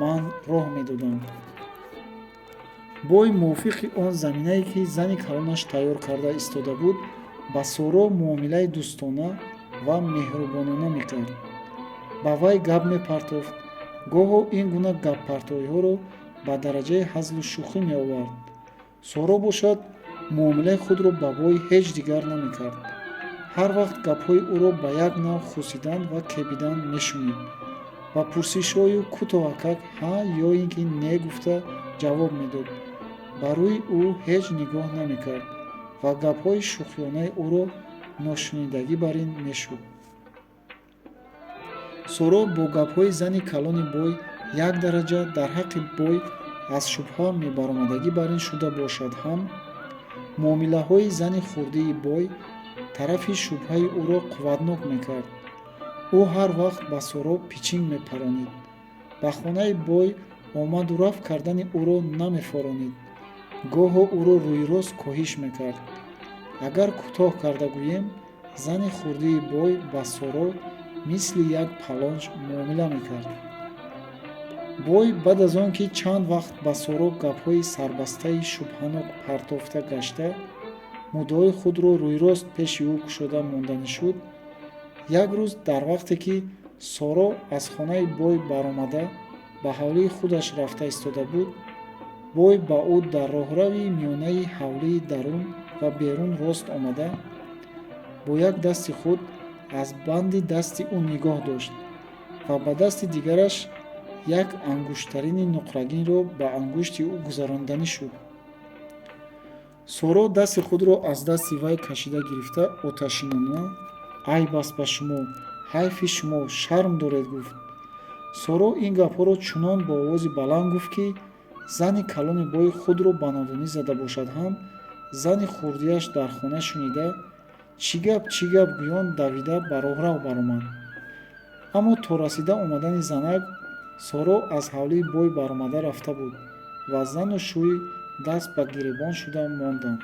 ман роҳ медодам? Бой мувофиқи он заминае, ки зани калонаш тайёр карда истода буд, ба Соро муомилаи дӯстона ва меҳрубонона мекард, ба вай гап мепартофт. Гоҳо ин гуна гаппартоиҳоро ба дараҷаи ҳазлу шӯхӣ меовард. Соро бошад, муомилаи худро ба бой ҳеҷ дигар намекард. Ҳар вақт гапҳои ӯро ба як нав хусидан ва кебидан мешунид ва пурсишҳою кӯтоҳакак ҳа ё ин ки не гуфта ҷавоб медод, ба рӯи ӯ ҳеҷ нигоҳ намекард ва гапҳои шӯхиёнаи ӯро ношунидагӣ бар ин мешуд. Соро бо гапҳои зани калони бой як дараҷа дар ҳаққи бой аз шубҳа мебаромадагӣ бар ин шуда бошад ҳам, муомилаҳои зани хурдии бой тарафи шубҳаи ӯро қувватнок мекард. Ӯ ҳар вақт ба Соро пичинг мепаронид, ба хонаи бой омаду рафт кардани ӯро намефоронид, гоҳо ӯро рӯйрост коҳиш мекард. Агар кӯтоҳ карда гӯем, Зани хурдии бой ба Соро мисли як палонч муомила мекард. Бой баъд аз он ки чанд вақт ба Соро гапҳои сарбастаи шубҳанок партофта гашта, муддаои худро рӯйрост пеши ӯ кушода монданӣ шуд, як рӯз дар вақте ки Соро аз хонаи бой баромада ба ҳавлии худаш рафта истода буд, бой ба ӯ дар роҳрави миёнаи ҳавлии дарун ва берун рост омада, бо як дасти худ аз банди дасти ӯ нигоҳ дошт ва ба дасти дигараш як ангуштарини нуқрагинро ба ангушти ӯ гузаронданӣ шуд. Соро дасти худро аз дасти вай кашида гирифта, оташинона: «Айб аст ба шумо, ҳайфи шумо, шарм доред», — гуфт. Соро ин гапҳоро чунон бо овози баланд гуфт, ки зани калони бой худро ба нодонӣ зада бошад ҳам, зани хурдиаш дар хона шунида, «Чӣ гап, чӣ гап?» гӯён давида ба роҳрав баромад. Аммо то расида омадани занак Соро аз ҳавлии бой баромада рафта буд ва зану шӯй даст ба гиребон шуда монданд.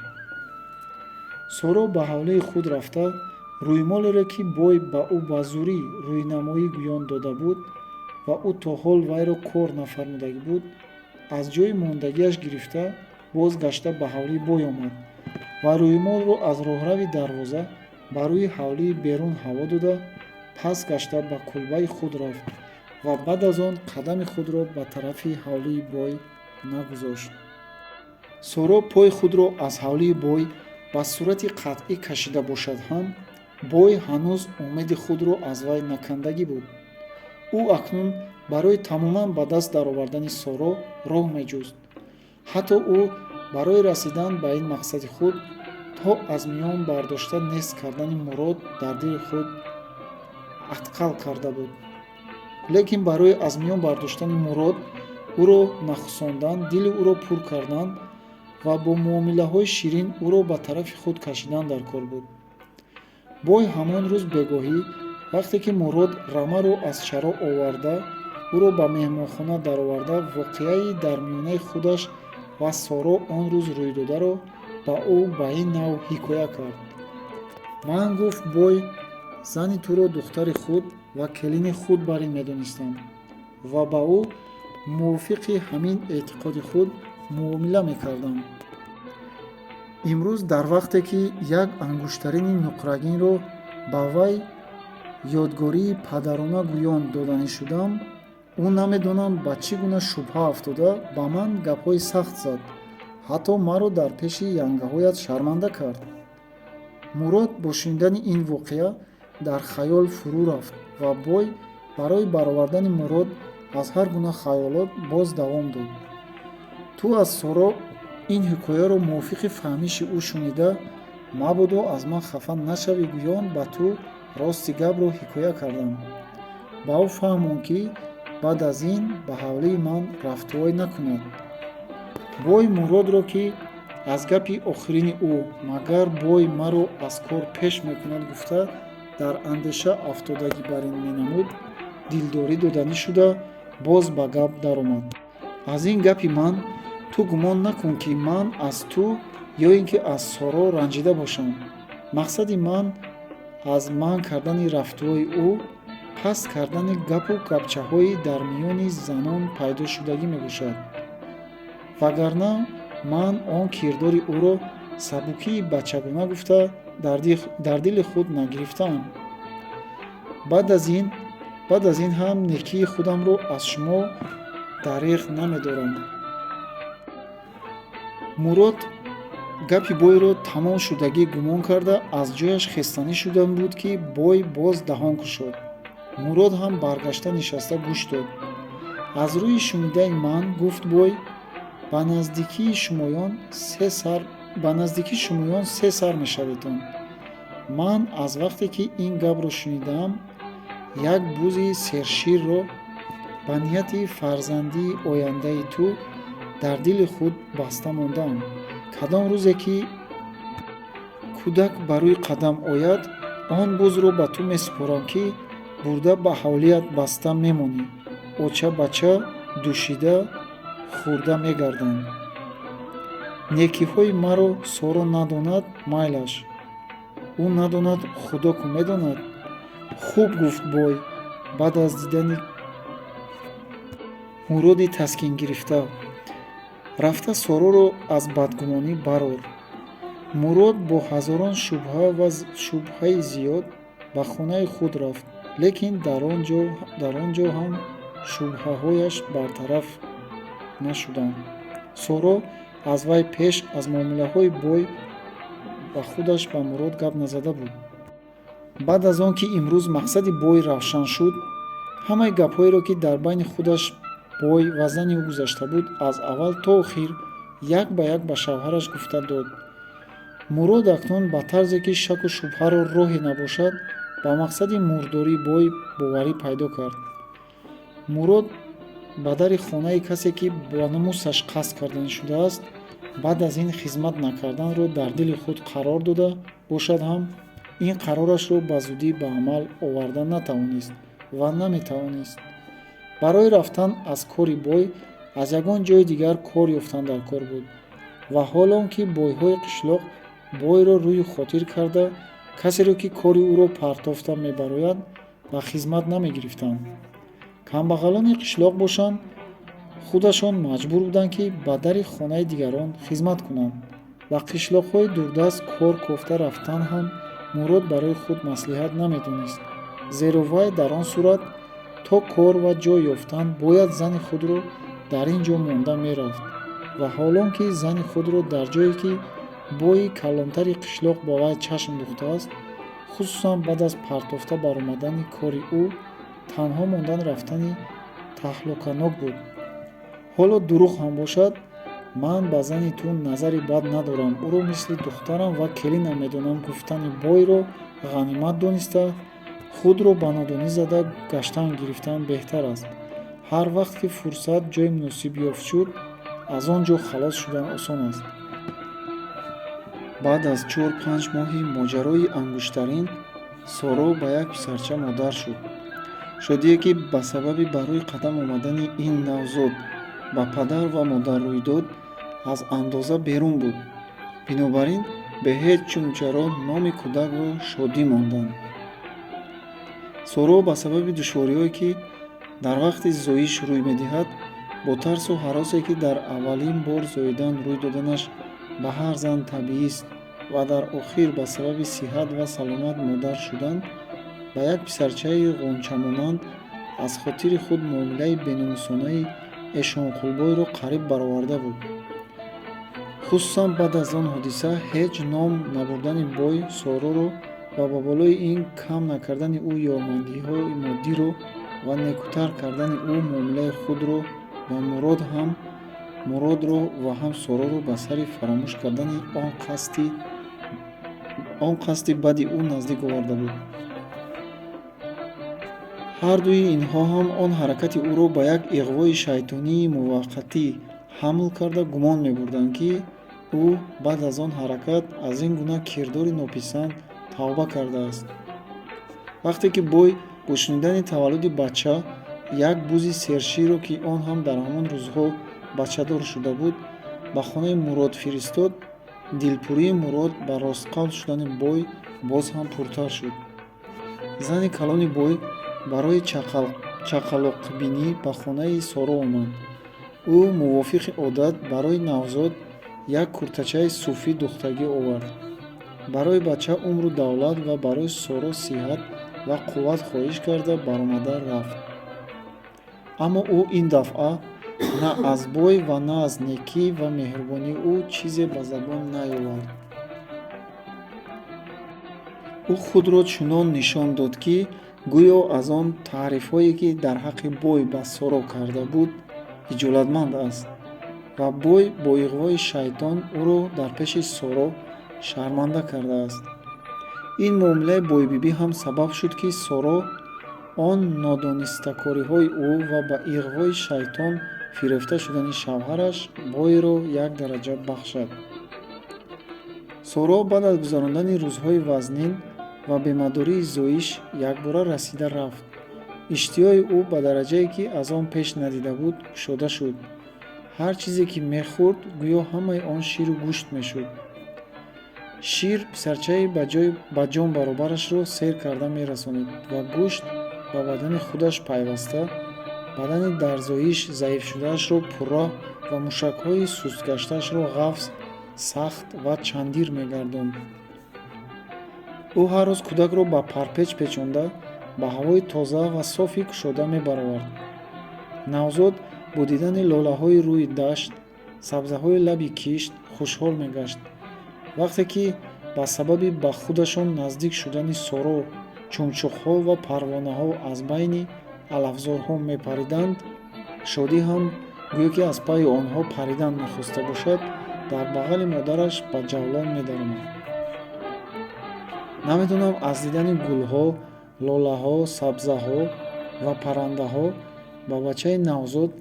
Соро ба ҳавлии худ рафта, рӯймолеро, ки бой ба ӯ ба зӯрӣ рӯйнамоӣ гӯён дода буд ва ӯ то ҳол вайро кор нафармудагӣ буд, аз ҷои мондагиаш гирифта, боз гашта ба ҳавлии бой омад ва рӯймолро аз роҳрави дарвоза ба рӯи ҳавлии берун ҳаво дода, пас гашта ба кулбаи худ рафт ва баъд аз он қадами худро ба тарафи ҳавлии бой нагузошт. Соро пои худро аз ҳавлии бой ба сурати қатъӣ кашида бошад ҳам, бой ҳанӯз умеди худро аз вай накандагӣ буд. Ӯ акнун барои тамоман ба даст даровардани Соро роҳ меҷуст. Ҳатто ӯ барои расидан ба ин мақсади худ то аз миён бардошта нест кардани Мурод дар дили худ атқал карда буд. Лекин барои аз миён бардоштани Мурод ӯро нахусондан, дили ӯро пур кардан ва бо муомилаҳои ширин ӯро ба тарафи худ кашидан дар кор буд. Бой ҳамон рӯз бегоҳӣ, вақте ки Мурод рамаро аз чаро оварда, ӯро ба меҳмонхона дароварда, воқеаи дар миёнаи худаш ва Соро он рӯз рӯйдодаро ба ӯ ба ин навъ ҳикоя кард: «Ман, — гуфт бой, — зани туро духтари худ ва келини худ бар ин медонистам ва ба ӯ мувофиқи ҳамин эътиқоди худ муомила мекардам. Имрӯз дар вақте ки як ангуштарини нуқрагинро ба вай ёдгории падарона гӯён доданӣ шудам, ӯ намедонам ба чӣ гуна шубҳа афтода, ба ман гапҳои сахт зад, ҳатто маро дар пеши янгаҳоят шарманда кард». Мурод бо шунидани ин воқеа дар хаёл фурӯ рафт ва бой барои баровардани Мурод аз ҳар гуна хаёлот боз давом дод: «Ту аз Соро ин ҳикояро мувофиқи фаҳмиши ӯ шунида, мабодо аз ман хафа нашавӣ гӯён ба ту рости гапро ҳикоя кардам. Ба ӯ фаҳмон, ки баъд аз ин ба ҳавлии ман рафтуой накунад». Бой Муродро, ки аз гапи охирини ӯ «Магар бой маро аз кор пеш мекунад» гуфта дар андеша афтодагӣ бар ин менамуд, дилдорӣ доданӣ шуда, боз ба гап даромад: «Аз ин гапи ман ту гумон накун, ки ман аз ту ё ин ки аз Соро ранҷида бошам. Мақсади ман аз манъ кардани рафтуои ӯ паст кардани гапу гапчаҳои дар миёни занон пайдо шудагӣ мебошад, вагарна ман он кирдори ӯро сабукии бачагона гуфта дар дили худ нагирифтаам. Баъд аз ин ҳам некии худамро аз шумо дареғ намедорам». Мурод гапи бойро тамом шудагӣ гумон карда, аз ҷояш хестанӣ шуда буд, ки бой боз даҳон кушод. Мурод ҳам баргашта нишаста гӯш дод. «Аз рӯи шунидаи ман, — гуфт бой, — ба наздикии шумоён се сар мешаведон. Ман аз вақте ки ин гапро шунидаам, як бузи серширро ба нияти фарзандии ояндаи ту дар дили худ баста мондаам. Кадом рӯзе ки кӯдак ба рӯй қадам ояд, он бузро ба ту месупорам, ки бурда ба ҳавлият баста мемонӣ, оча бача дӯшида хӯрда мегарданд. Некиҳои маро Соро надонад, майлаш. Ӯ надонад, Худо ку медонад. Хуб, гуфт бой баъд аз дидани Муроди таскингирифта, рафта Сороро аз бадгумонӣ барор. Мурод бо ҳазорон шубҳа ва шубҳаи зиёд ба хонаи худ рафт, лекин дар он ҷо ҳам шубҳаҳояш бартараф нашуданд. Соро аз вай пеш аз муомилаҳои бой ба худаш ба Мурод гап назада буд. Баъд аз он ки имрӯз мақсади бой равшан шуд, ҳамаи гапҳоеро, ки дар байни худаш, бой ва зани ӯ гузашта буд, аз аввал то охир як ба як ба шавҳараш гуфта дод. Мурод акнун ба тарзе, ки шаку шубҳаро роҳе набошад, ба мақсади мурдории бой боварӣ пайдо кард. Мурод ба дари хонаи касе, ки ба номусаш қасд карданӣ шудааст, баъд аз ин хизмат накарданро дар дили худ қарор дода бошад ҳам, ин қарорашро ба зудӣ ба амал оварда натавонист ва наметавонист. Барои рафтан аз кори бой аз ягон ҷои дигар кор ёфтан дар кор буд ва ҳол он ки бойҳои қишлоқ бойро рӯи хотир карда, касеро, ки кори ӯро партофта мебарояд, ба хизмат намегирифтанд. Камбағалони қишлоқ бошанд, худашон маҷбур буданд, ки ба дари хонаи дигарон хизмат кунанд. Ба қишлоқҳои дурдаст кор кофта рафтан ҳам Мурод барои худ маслиҳат намедонист, зеро вай дар он сурат то кор ва ҷой ёфтан бояд зани худро дар ин ҷо монда мерафт ва ҳолон ки зани худро дар ҷое, ки бои калонтари қишлоқ ба вай чашм духтааст, хусусан баъд аз партофта баромадани кори ӯ, танҳо мондан рафтани таҳлуканок буд. Ҳоло дурӯғ ҳам бошад, ман ба зани ту назари бад надорам, ӯро мисли духтарам ва келинам медонам, гуфтани бойро ғанимат дониста, худро ба нодонӣ зада гаштан гирифтан беҳтар аст. Ҳар вақт ки фурсат, ҷои муносиб ёфт шуд, аз он ҷо халос шудан осон аст. Баъд аз 4-5 моҳи моҷарои ангуштарин Соро ба як писарча модар шуд. Шодие, ки ба сабаби ба рӯй қадам омадани ин навзод ба падар ва модар рӯй дод, аз андоза берун буд. Бинобар ин бе ҳеҷ чуну чаро номи кӯдакро Шодӣ монданд. Соро ба сабаби душвориҳое, ки дар вақти зоиш рӯй медиҳад, бо тарсу ҳаросе, ки дар аввалин бор зоидан рӯй доданаш ба ҳар зан табиист, ва дар охир ба сабаби сиҳат ва саломат модар шудан ба як писарчаи ғунчамонанд, аз хотири худ муомилаи беномусонаи Эшонқулбойро қариб бароварда буд. Хусусан баъд аз он ҳодиса ҳеҷ ном набурдани бой Сороро ва ба болои ин кам накардани ӯ ёрмандиҳои моддиро ва некутар кардани ӯ муомилаи худро ба Мурод ҳам Муродро ва ҳам Сороро ба сари фаромӯш кардани он қасди бади ӯ наздик оварда буд. Ҳардуи инҳо ҳам он ҳаракати ӯро ба як иғвои шайтонии муваққатӣ ҳамл карда, гумон мебурданд, ки ӯ баъд аз он ҳаракат аз ин гуна кирдори нописанд тавба кардааст. Вақте ки бой бо шунидани таваллуди бача як бузи серширро, ки он ҳам дар ҳамон рӯзҳо бачадор шуда буд, ба хонаи Мурод фиристод, дилпурии Мурод ба ростқавл шудани бой боз ҳам пуртар шуд. Зани калони бой барои чақалоқбинӣ ба хонаи Соро омад. Ӯ мувофиқи одат барои навзод як куртачаи суфӣ духтагӣ овард. Барои бача умру давлат ва барои Соро сиҳат ва қувват хоҳиш карда, баромада рафт. Аммо ӯ ин дафъа на аз бой ва на аз некӣ ва меҳрубонии ӯ чизе ба забон наёвард. Ӯ худро чунон нишон дод, ки гӯё аз он таърифҳое, ки дар ҳаққи бой ба Соро карда буд, хиҷолатманд аст ва бой бо иғвои шайтон ӯро дар пеши Соро шарманда кардааст. Ин муомилаи бойбибӣ ҳам сабаб шуд, ки Соро он нодонистакориҳои ӯ ва ба иғвои шайтон фирефта шудани шавҳараш бойро як дараҷа бахшад. Соро баъд аз гузарондани рӯзҳои вазнин ва бемадории зоиш якбора расида рафт. Иштиҳои ӯ ба дараҷае, ки аз он пеш надида буд, кушода шуд. Ҳар чизе ки мехӯрд, гӯё ҳамаи он ширу гӯшт мешуд. Шир писарчаи ба ҷон баробарашро сер карда мерасонид ва гӯшт ба бадани худаш пайваста, бадани дар зоиш заифшудаашро пурра ва мушакҳои сустгаштаашро ғафз, сахт ва чандир мегардонд. Ӯ ҳар рӯз кӯдакро ба парпеч печонда, ба ҳавои тоза ва софи кушода мебаровард. Навзод бо дидани лолаҳои рӯи дашт, сабзаҳои лаби кишт хушҳол мегашт. Вақте ки ба сабаби ба худашон наздик шудани Соро чумчуқҳо ва парвонаҳо аз байни алафзорҳо мепариданд, Шодӣ ҳам гӯё ки аз пайи онҳо паридан мехоста бошад, дар бағали модараш ба ҷавлон медаромад. Намедонам, аз дидани гулҳо, лолаҳо, сабзаҳо ва паррандаҳо ба бачаи навзод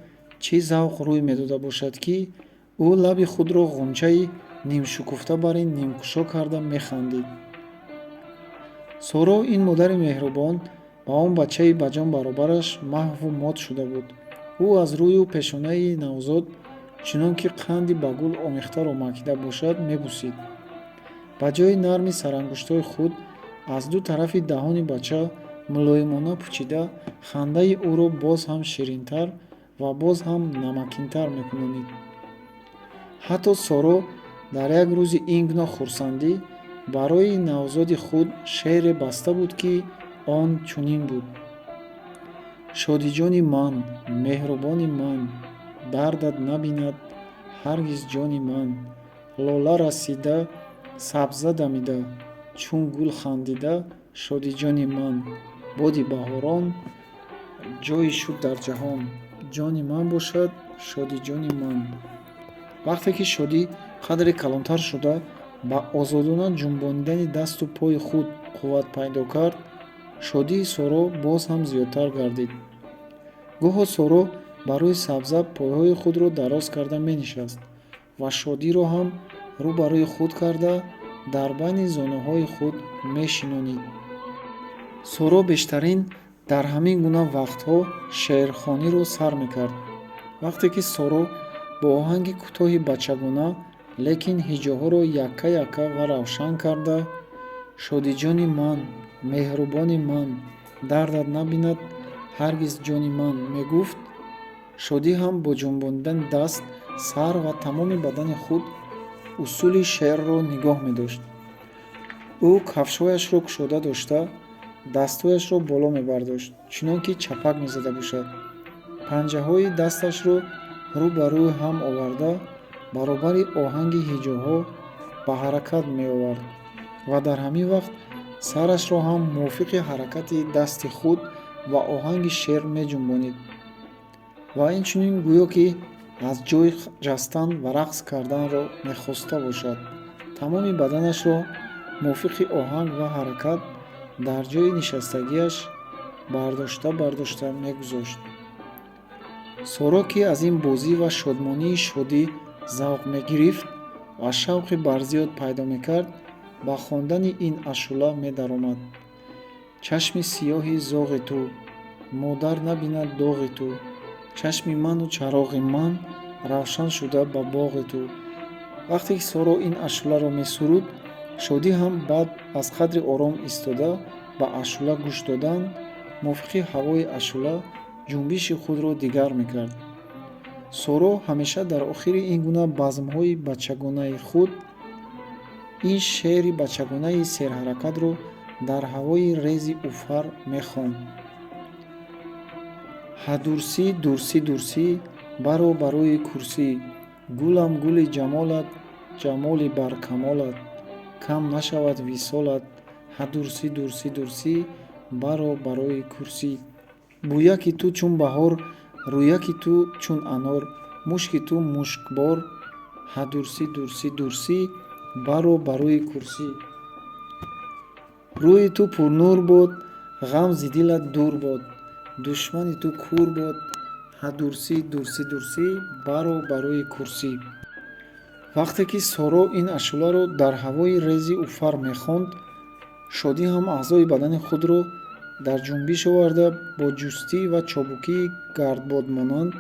чӣ завқ рӯй медода бошад, ки ӯ лаби худро ғунчаи нимшукуфта бар ин нимкушо карда механдид. Соро, ин модари меҳрубон, ба он бачаи ба ҷон баробараш маҳву мот шуда буд. Ӯ аз рӯю пешонаи навзод, чунон ки қанди ба гул омехтаро макида бошад, мебусид. Ба ҷои нарми сарангуштҳои худ аз ду тарафи даҳони бача мулоимона пучида, хандаи ӯро боз ҳам ширинтар ва боз ҳам намакинтар мекунонид. Ҳатто Соро дар як рӯзи ин гуна хурсандӣ барои навзоди худ шеъре баста буд, ки он чунин буд: «Шодиҷони ман, меҳрубони ман, дардат набинад ҳаргиз ҷони ман. Лола расида, сабза дамида, чун гул хандида, шодиҷони ман. Боди баҳорон ҷойи шуд дар ҷаҳон, ҷони ман бошад, шодиҷони ман». Вақте ки Шодӣ қадре калонтар шуда, ба озодона ҷунбонидани дасту пои худ қувват пайдо кард, шодии Соро боз ҳам зиёдтар гардид. Гоҳо Соро ба рӯи сабза пойҳои худро дароз карда менишаст ва Шодиро ҳам рӯ ба рӯи худ карда, дар байни зонуҳои худ мешинонид. Соро бештарин дар ҳамин гуна вақтҳо шеърхониро сар мекард. Вақте ки Соро бо оҳанги кӯтоҳи бачагона, лекин ҳиҷоҳоро якка якка ва равшан карда, «Шодиҷони ман, меҳрубони ман, дардат набинад ҳаргиз ҷони ман» мегуфт, Шодӣ ҳам бо ҷунбонидани даст, сар ва тамоми бадани худ усули шеърро нигоҳ медошт. Ӯ кафшҳояшро кушода дошта, дастҳояшро боло мебардошт, чунон ки чапак мезада бошад, панҷаҳои дасташро рӯ ба рӯи ҳам оварда, баробари оҳанги ҳиҷоҳо ба ҳаракат меовард ва дар ҳамин вақт сарашро ҳам мувофиқи ҳаракати дасти худ ва оҳанги шеър меҷунбонид ва инчунин гӯё ки аз ҷой ҷастан ва рақс карданро мехоста бошад, тамоми баданашро мувофиқи оҳанг ва ҳаракат дар ҷои нишастагиаш бардошта бардошта мегузошт. Соро, ки аз ин бозӣ ва шодмонии Шодӣ завқ мегирифт ва шавқи барзиёд пайдо мекард, ба хондани ин ашӯла медаромад: «Чашми сиёҳи зоғи ту, модар набинад доғи ту, чашми ману чароғи ман равшан шуда ба боғи ту». Вақте ки Соро ин ашӯларо месуруд, Шодӣ ҳам баъд аз қадри ором истода ба ашӯла гӯш додан, мувофиқи ҳавои ашӯла ҷунбиши худро дигар мекард. Соро ҳамеша дар охири ин гуна базмҳои бачагонаи худ ин шеъри бачагонаи серҳаракатро дар ҳавои рези уфар мехонд: «Ҳадурсӣ, дурсӣ, дурсӣ, баро ба рӯи курсӣ, гулам гули ҷамолат, ҷамоли баркамолат, кам нашавад висолат, ҳадурсӣ, дурсӣ, дурсӣ, баро ба рӯи курсӣ. Бӯяки ту чун баҳор, рӯяки ту чун анор, мушки ту мушкбор, ҳадурсӣ, дурсӣ, дурсӣ, баро ба рӯи курсӣ. Рӯи ту пурнур бод, ғам зи дилат дур бод, душмани ту кур бод, ҳадурсӣ, дурсӣ, дурсӣ, баро ба рӯи курсӣ». Вақте ки Соро ин ашӯларо дар ҳавои рези уфар мехонд, Шодӣ ҳам аъзои бадани худро дар ҷунбиш оварда, бо ҷустӣ ва чобукии гардбодмонанд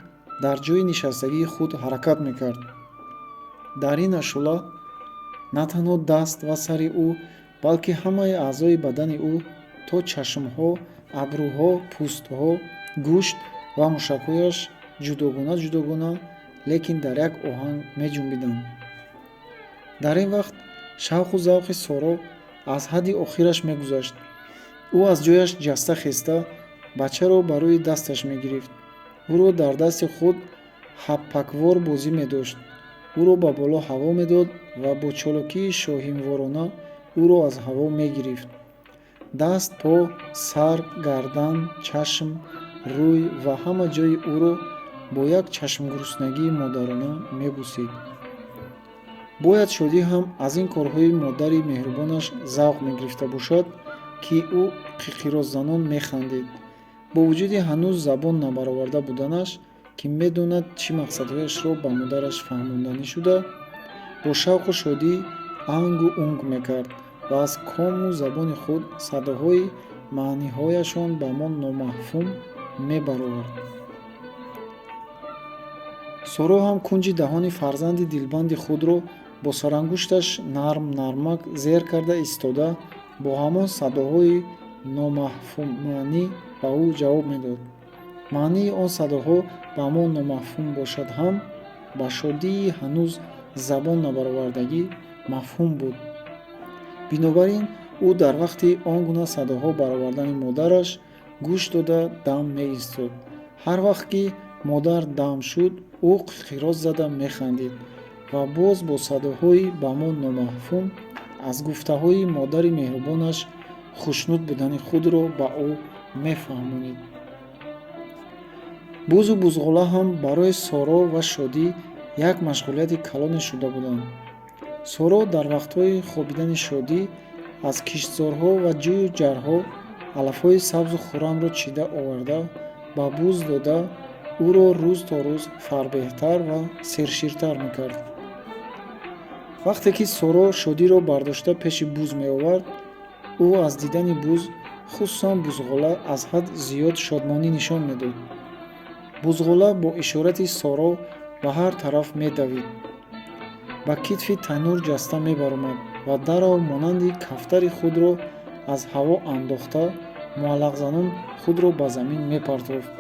дар ҷои нишастагии худ ҳаракат мекард. Дар ин ашӯла На танҳо даст ва сари ӯ, балки ҳамаи аъзои бадани ӯ то чашмҳо, абрӯҳо, пӯстҳо, гӯшт ва мушакҳояш ҷудогона ҷудогона, лекин дар як оҳанг меҷунбиданд. Дар ин вақт шавқу завқи Соро аз ҳадди охираш мегузашт. Ӯ аз ҷояш ҷаста хеста, бачаро ба рӯи дасташ мегирифт, ӯро дар дасти худ ҳаппаквор бозӣ медошт, ӯро ба боло ҳаво медод ва бо чолокии шоҳинворона ӯро аз ҳаво мегирифт. Даст, по, сар, гардан, чашм, рӯй ва ҳама ҷои ӯро бо як чашмгуруснагии модарона мебусид. Бояд Шодӣ ҳам аз ин корҳои модари меҳрубонаш завқ мегирифта бошад, ки ӯ қиқироззанон механдид. Бо вуҷуди ҳанӯз забон набароварда буданаш, ки медонад чӣ мақсадҳояшро ба модараш фаҳмонданӣ шуда, бо шавқу шодӣ ангу унг мекард ва аз кому забони худ садоҳои маъниҳояшон ба мо номафҳум мебаровард. Соро ҳам кунҷи даҳони фарзанди дилбанди худро бо сарангушташ нарм нармак зер карда истода, бо ҳамон садоҳои номафҳуммаънӣ ба ӯ ҷавоб медод. Маънии он садоҳо ба мо номафҳум бошад ҳам, ба Шодии ҳанӯз забон набаровардагӣ мафҳум буд. Бинобар ин ӯ дар вақти он гуна садоҳо баровардани модараш гӯш дода дам меистод. Ҳар вақт ки модар дам шуд, ӯ қиқироз зада механдид ва боз бо садоҳои ба мо номафҳум аз гуфтаҳои модари меҳрубонаш хушнуд будани худро ба ӯ мефаҳмонид. Бузу бузғола ҳам барои Соро ва Шодӣ як машғулияти калоне шуда буданд. Соро дар вақтҳои хобидани Шодӣ аз киштзорҳо ва ҷӯю ҷарҳо алафҳои сабзу хуррамро чида оварда, ба буз дода, ӯро рӯз то рӯз фарбеҳтар ва серширтар мекард. Вақте ки Соро Шодиро бардошта пеши буз меовард, ӯ аз дидани буз, хусусан бузғола, аз ҳад зиёд шодмонӣ нишон медод. Бузғола бо ишорати Соро ба ҳар тараф медавид, ба китфи танӯр ҷаста мебаромад ва дарав монанди кафтари худро аз ҳаво андохта, муаллақзанон худро ба замин мепартофт.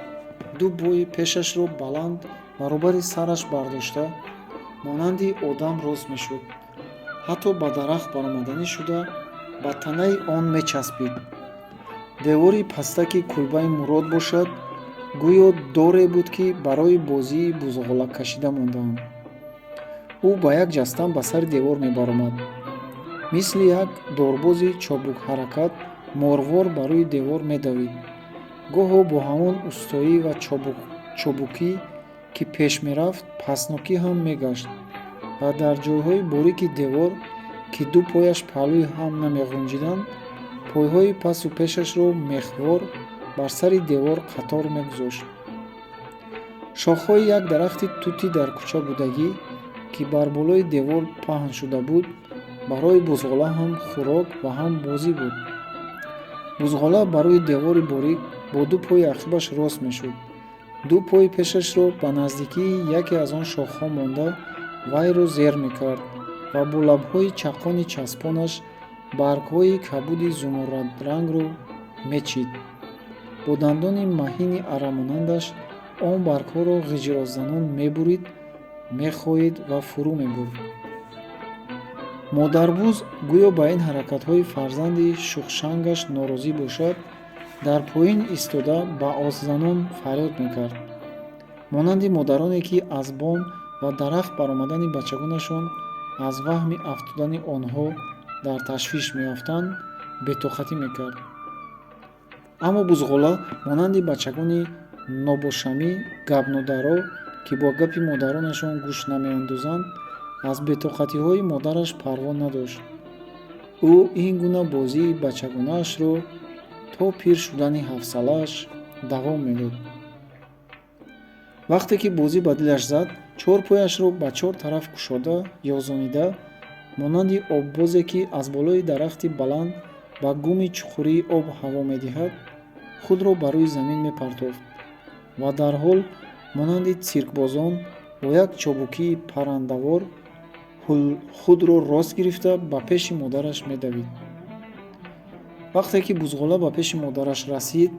Ду пои пешашро баланд баробари сараш бардошта, монанди одам рост мешуд, ҳатто ба дарахт баромаданӣ шуда, ба танаи он мечаспид. Девори пастаки кулбаи Мурод бошад, гӯё доре буд, ки барои бозии бузғола кашида мондаанд. Ӯ ба як ҷастан ба сари девор мебаромад, мисли як дорбози чобукҳаракат морвор ба рӯи девор медавид. Гоҳо бо ҳамон устоӣ ва чобукӣ, ки пеш мерафт, пастнокӣ ҳам мегашт ва дар ҷойҳои борики девор, ки ду пояш паҳлӯи ҳам намеғунҷиданд, пойҳои пасу пешашро мехвор бар сари девор қатор мегузошт. Шохҳои як дарахти тути дар кӯча будагӣ, ки бар болои девор паҳн шуда буд, барои бузғола ҳам хӯрок ва ҳам бозӣ буд. Бузғола ба рӯи девори борик бо ду пои ақибаш рост мешуд, ду пои пешашро ба наздикии яке аз он шохҳо монда, вайро зер мекард ва бо лабҳои чаққони часпонаш баргҳои кабуди зумуррадрангро мечид. Бо дандони маҳини аррамонандаш он баргҳоро ғиҷирозанон мебурид, мехоид ва фурӯ мебурд. Модарбуз гӯё ба ин ҳаракатҳои фарзанди шухшангаш норозӣ бошад, дар поин истода ба оззанон фарёд мекард, монанди модароне, ки аз бом ва дарахт баромадани бачагонашон аз ваҳми афтодани онҳо дар ташвиш меафтанд, бетоқатӣ мекард. Аммо бузғола монанди бачагони нобошамӣ гапнодаро, ки бо гапи модаронашон гӯш намеандозанд, аз бетоқатиҳои модараш парво надошт. Ӯ ин гуна бозии бачагонаашро то пир шудани ҳафтсолааш давом медод. Вақте ки бозӣ ба дилаш зад, чор пояшро ба чор тараф кушода ёзонида, монанди оббозе, ки аз болои дарахти баланд ба гуми чуқурии об ҳаво медиҳад, худро ба рӯи замин мепартофт ва дарҳол монанди циркбозон бо як чобукии паррандавор Худро рост гирифта, ба пеши модараш медавид. Вақте ки бузғола ба пеши модараш расид,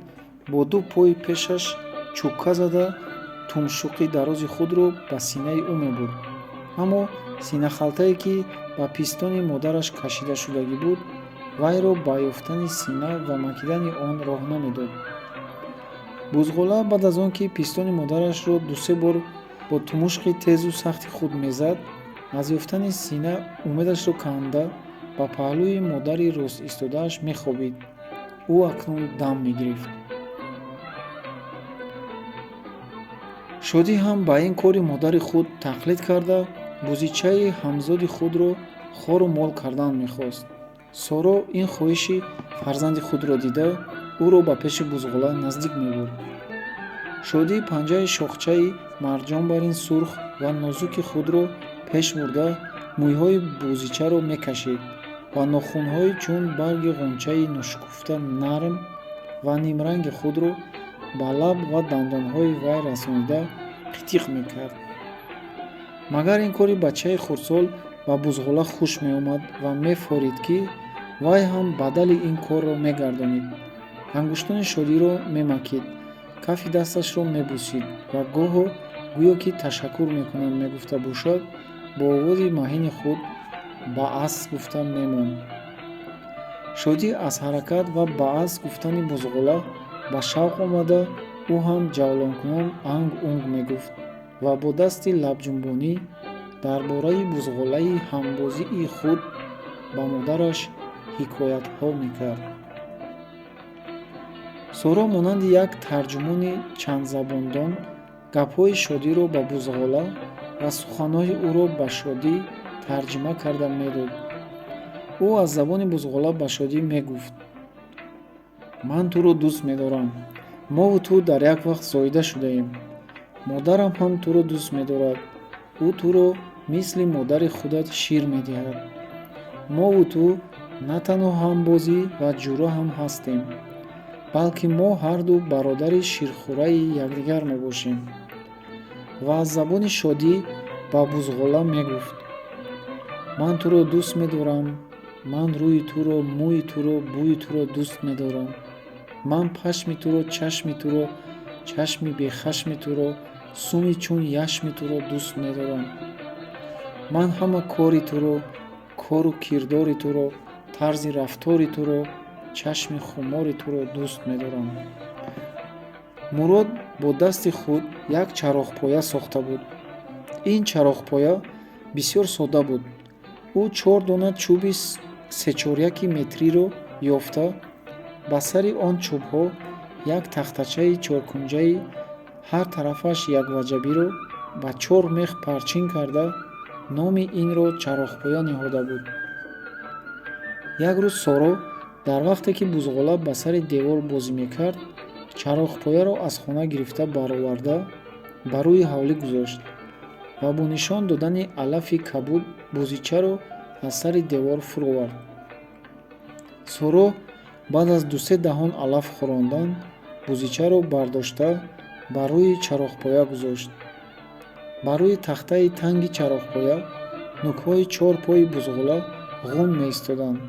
бо ду пои пешаш чӯка зада, тумшуқи дарози худро ба синаи ӯ мебурд. Аммо синахалтае, ки ба пистони модараш кашида шудагӣ буд, вайро ба ёфтани сина ва макидани он роҳ намедод. Бузғола баъд аз он ки пистони модарашро дусе бор бо тумушқи тезу сахти худ мезад, аз ёфтани сина умедашро канда, ба паҳлӯи модари рост истодааш мехобид. Ӯ акнун дам мегирифт. Шодӣ ҳам ба ин кори модари худ тақлид карда, бузичаи ҳамзоди худро хору мол кардан мехост. Соро ин хоҳиши фарзанди худро дида, ӯро ба пеши бузғола наздик мебурд. Шодӣ панҷаи шохчаи марҷонбарин сурх ва нозуки худро пеш бурда, мӯйҳои бузичаро мекашид ва нохунҳои чун барги ғунчаи ношукуфта нарм ва нимранги худро ба лаб ва дандонҳои вай расонида, қитиқ мекард. Магар ин кори бачаи хурдсол ба бузғола хуш меомад ва мефорид, ки вай ҳам бадали ин корро мегардонид. Ангуштони Шодиро мемакид, кафи дасташро мебусид ва гоҳо, гӯё ки ташаккур мекунам мегуфта бошад, бо овози маҳини худ «баас» гуфта мемонд. Шодӣ аз ҳаракат ва «баас» гуфтани бузғола ба шавқ омада, ӯ ҳам ҷавлонкунон анг унг мегуфт ва бо дасти лабҷунбонӣ дар бораи бузғолаи ҳамбозии худ ба модараш ҳикоятҳо мекард. Соро монанди як тарҷумони чандзабондон гапҳои Шодиро ба бузғола ва суханҳои ӯро ба Шодӣ тарҷима карда медод. Ӯ аз забони бузғола ба Шодӣ мегуфт: «Ман туро дӯст медорам. Мову ту дар як вақт зоида шудаем. Модарам ҳам туро дӯст медорад. Ӯ туро мисли модари худат шир медиҳад. Мову ту на танҳо ҳамбозӣ ва ҷура ҳам ҳастем, балки мо ҳарду бародари ширхӯраи якдигар мебошем». Ва аз забони Шодӣ ба бузғола мегуфт: «Ман туро дӯст медорам. Ман рӯи туро, мӯи туро, бӯи туро дӯст медорам. Ман пашми туро, чашми туро, чашми бехашми туро, суми чун яшми туро дӯст медорам. Ман ҳама кори туро, кору кирдори туро, тарзи рафтори туро, чашми хумори туро дӯст медорам». Мурод бо дасти худ як чароғпоя сохта буд. Ин чароғпоя бисёр содда буд. Ӯ чор дона чӯби сечоряки метриро ёфта, ба сари он чӯбҳо як тахтачаи чоркунҷаи ҳар тарафаш якваҷабиро ба чор мех парчин карда, номи инро чароғпоя ниҳода буд. Як рӯз Соро дар вақте ки бузғола ба сари девор бозӣ мекард, чароғпояро аз хона гирифта бароварда, ба рӯи ҳавлӣ гузошт ва бо нишон додани алафи кабуд бозичаро аз сари девор фуровард. Соро баъд аз дусе даҳон алаф хӯрондан бузичаро бардошта, ба рӯи чароғпоя гузошт. Ба рӯи тахтаи танги чароғпоя нукҳои чор пои бузғола ғун меистоданд.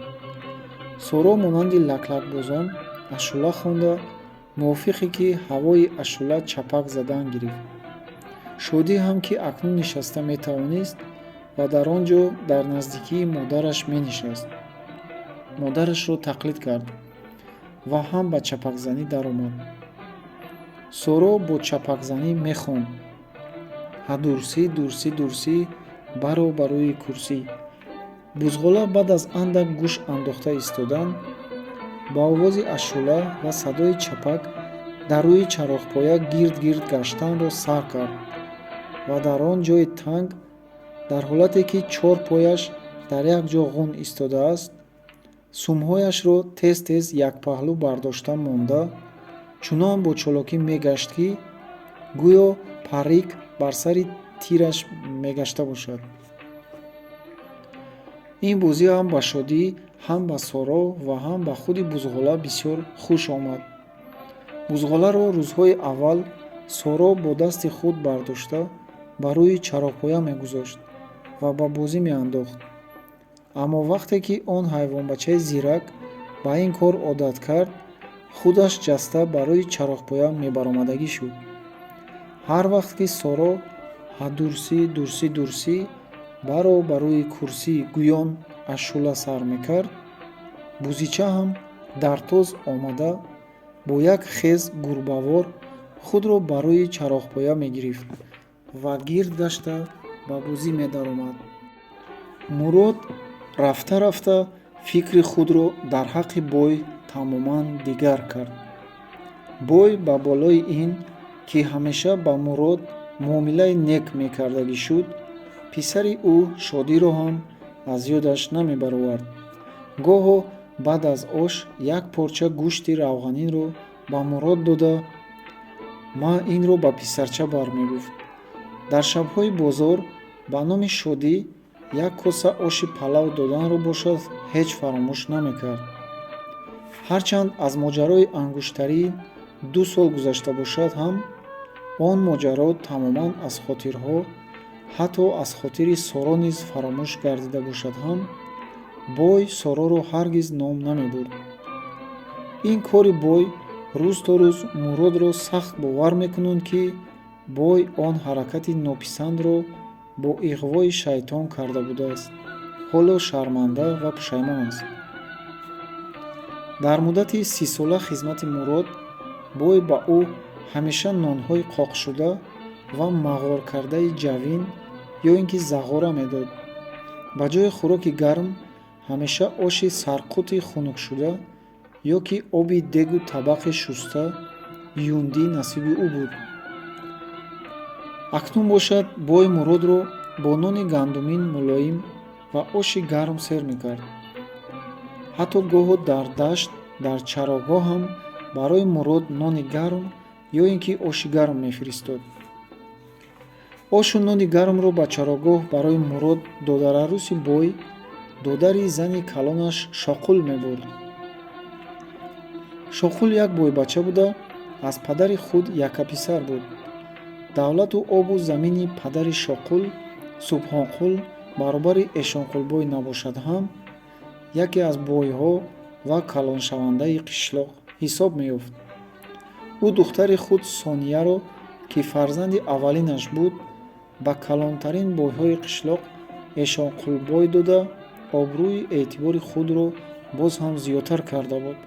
Соро монанди лаклакбозон ашӯла хонда, мувофиқе ки ҳавои ашӯла чапак задан гирифт. Шодӣ ҳам, ки акнун нишаста метавонист ва дар он ҷо дар наздикии модараш менишаст, модарашро тақлид кард ва ҳам ба чапакзанӣ даромад. Соро бо чапакзанӣ мехонд: «Ҳадурсӣ, дурсӣ, дурсӣ, баро ба рӯи курсӣ». Бузғола баъд аз андак гӯш андохта истодан ба овози ашӯла ва садои чапак дар рӯи чароғпоя гирд гирд гаштанро сар кард ва дар он ҷои танг, дар ҳолате ки чор пояш дар як ҷо ғун истодааст, сумҳояшро тез тез якпаҳлӯ бардошта монда, чунон бо чолокӣ мегашт, ки гӯё паррик бар сари тираш мегашта бошад. Ин бозӣ ҳам ба Шодӣ, ҳам ба Соро ва ҳам ба худи бузғола бисёр хуш омад. Бузғоларо рӯзҳои аввал Соро бо дасти худ бардошта, ба рӯи чароғпоя мегузошт. ва ба бозӣ меандохт. Аммо вақте ки он ҳайвонбачаи зирак ба ин кор одат кард, худаш ҷаста ба рӯи чароғпоя мебаромадагӣ шуд. Ҳар вақт ки Соро «Ҳа, дурсӣ, дурсӣ, дурсӣ, баро ба рӯи курсӣ» гӯён ашшула сар мекард, бузича ҳам дартоз омада, бо як хез гурбавор худро ба рӯи чароғпоя мегирифт ва гирд гашта ба бозӣ медаромад. Мурод рафта-рафта фикри худро дар ҳаққи бой тамоман дигар кард. Бой ба болои ин, ки ҳамеша ба Мурод муомилаи нек мекардагӣ шуд, писари ӯ Шодиро ҳам аз ёдаш намебаровард. Гоҳо баъд аз ош як порча гӯшти равғанинро ба Мурод дода, «Ма, инро ба писарча бар» мегуфт. Дар шабҳои бозор ба номи Шодӣ як коса оши палав доданро бошад, ҳеҷ фаромӯш намекард. Ҳарчанд аз моҷарои ангуштарин 2 сол гузашта бошад ҳам, он моҷаро тамоман аз хотирҳо, ҳатто аз хотири Соро низ фаромӯш гардида бошад ҳам, бой Сороро ҳаргиз ном намебурд. Ин кори бой рӯз то рӯз Муродро сахт бовар мекунонд, ки бой он ҳаракати нописандро бо иғвои шайтон карда будааст, ҳоло шарманда ва пушаймон аст. Дар муддати 30-сола хизмати Мурод бой ба ӯ ҳамеша нонҳои қоқшуда ва мағоркардаи ҷавин ё ин ки зағора медод. Ба ҷои хӯроки гарм ҳамеша оши сарқути хунукшуда ё ки оби дегу табақи шуста юндӣ насиби ӯ буд. Акнун бошад, бой Муродро бо нони гандумин мулоим ва оши гарм сер мекард. Ҳатто гоҳо дар дашт, дар чарогоҳ ҳам барои Мурод нони гарм ё ин ки оши гарм мефиристод. Ошу нони гармро ба чарогоҳ барои Мурод додарарӯси бой, додари зани калонаш Шоқул мебурд. Шоқул як бойбача буда, аз падари худ яккаписар буд. Давлату обу замини падари Шоқул, Субҳонқул, баробари Эшонқулбой набошад ҳам, яке аз бойҳо ва калоншавандаи қишлоқ ҳисоб меёфт. Ӯ духтари худ Сонияро, ки фарзанди аввалинаш буд, ба калонтарин бойҳои қишлоқ Эшонқулбой дода, обрӯи эътибори худро боз ҳам зиёдтар карда буд.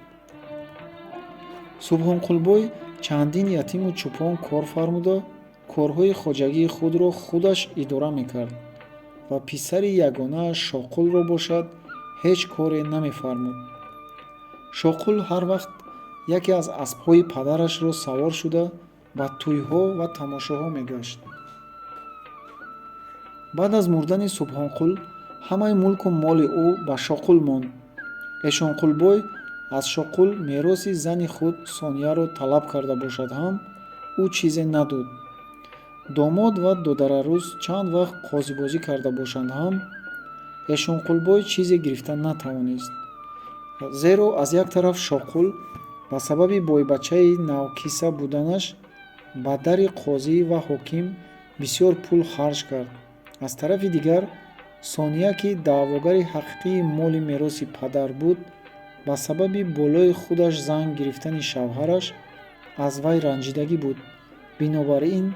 Субҳонқулбой чандин ятиму чӯпон кор фармуда, корҳои хоҷагии худро худаш идора мекард ва писари ягонааш Шоқулро бошад, ҳеҷ коре намефармуд. Шоқул ҳар вақт яке аз аспҳои падарашро савор шуда, ба тӯйҳо ва тамошоҳо мегашт. Баъд аз мурдани Субҳонқул ҳамаи мулку моли ӯ ба Шоқул монд. Эшонқулбой аз Шоқул мероси зани худ Сонияро талаб карда бошад ҳам, ӯ чизе надод. Домод ва додарарӯз чанд вақт қозибозӣ карда бошанд ҳам, Эшонқулбой чизе гирифта натавонист, зеро аз як тараф Шоқул ба сабаби бойбачаи навкиса буданаш ба дари қозӣ ва ҳоким бисёр пул харҷ кард, аз тарафи дигар Сония, ки даъвогари ҳақиқии моли мероси падар буд, ба сабаби болои худаш зан гирифтани шавҳараш аз вай ранҷидагӣ буд. Бинобар ин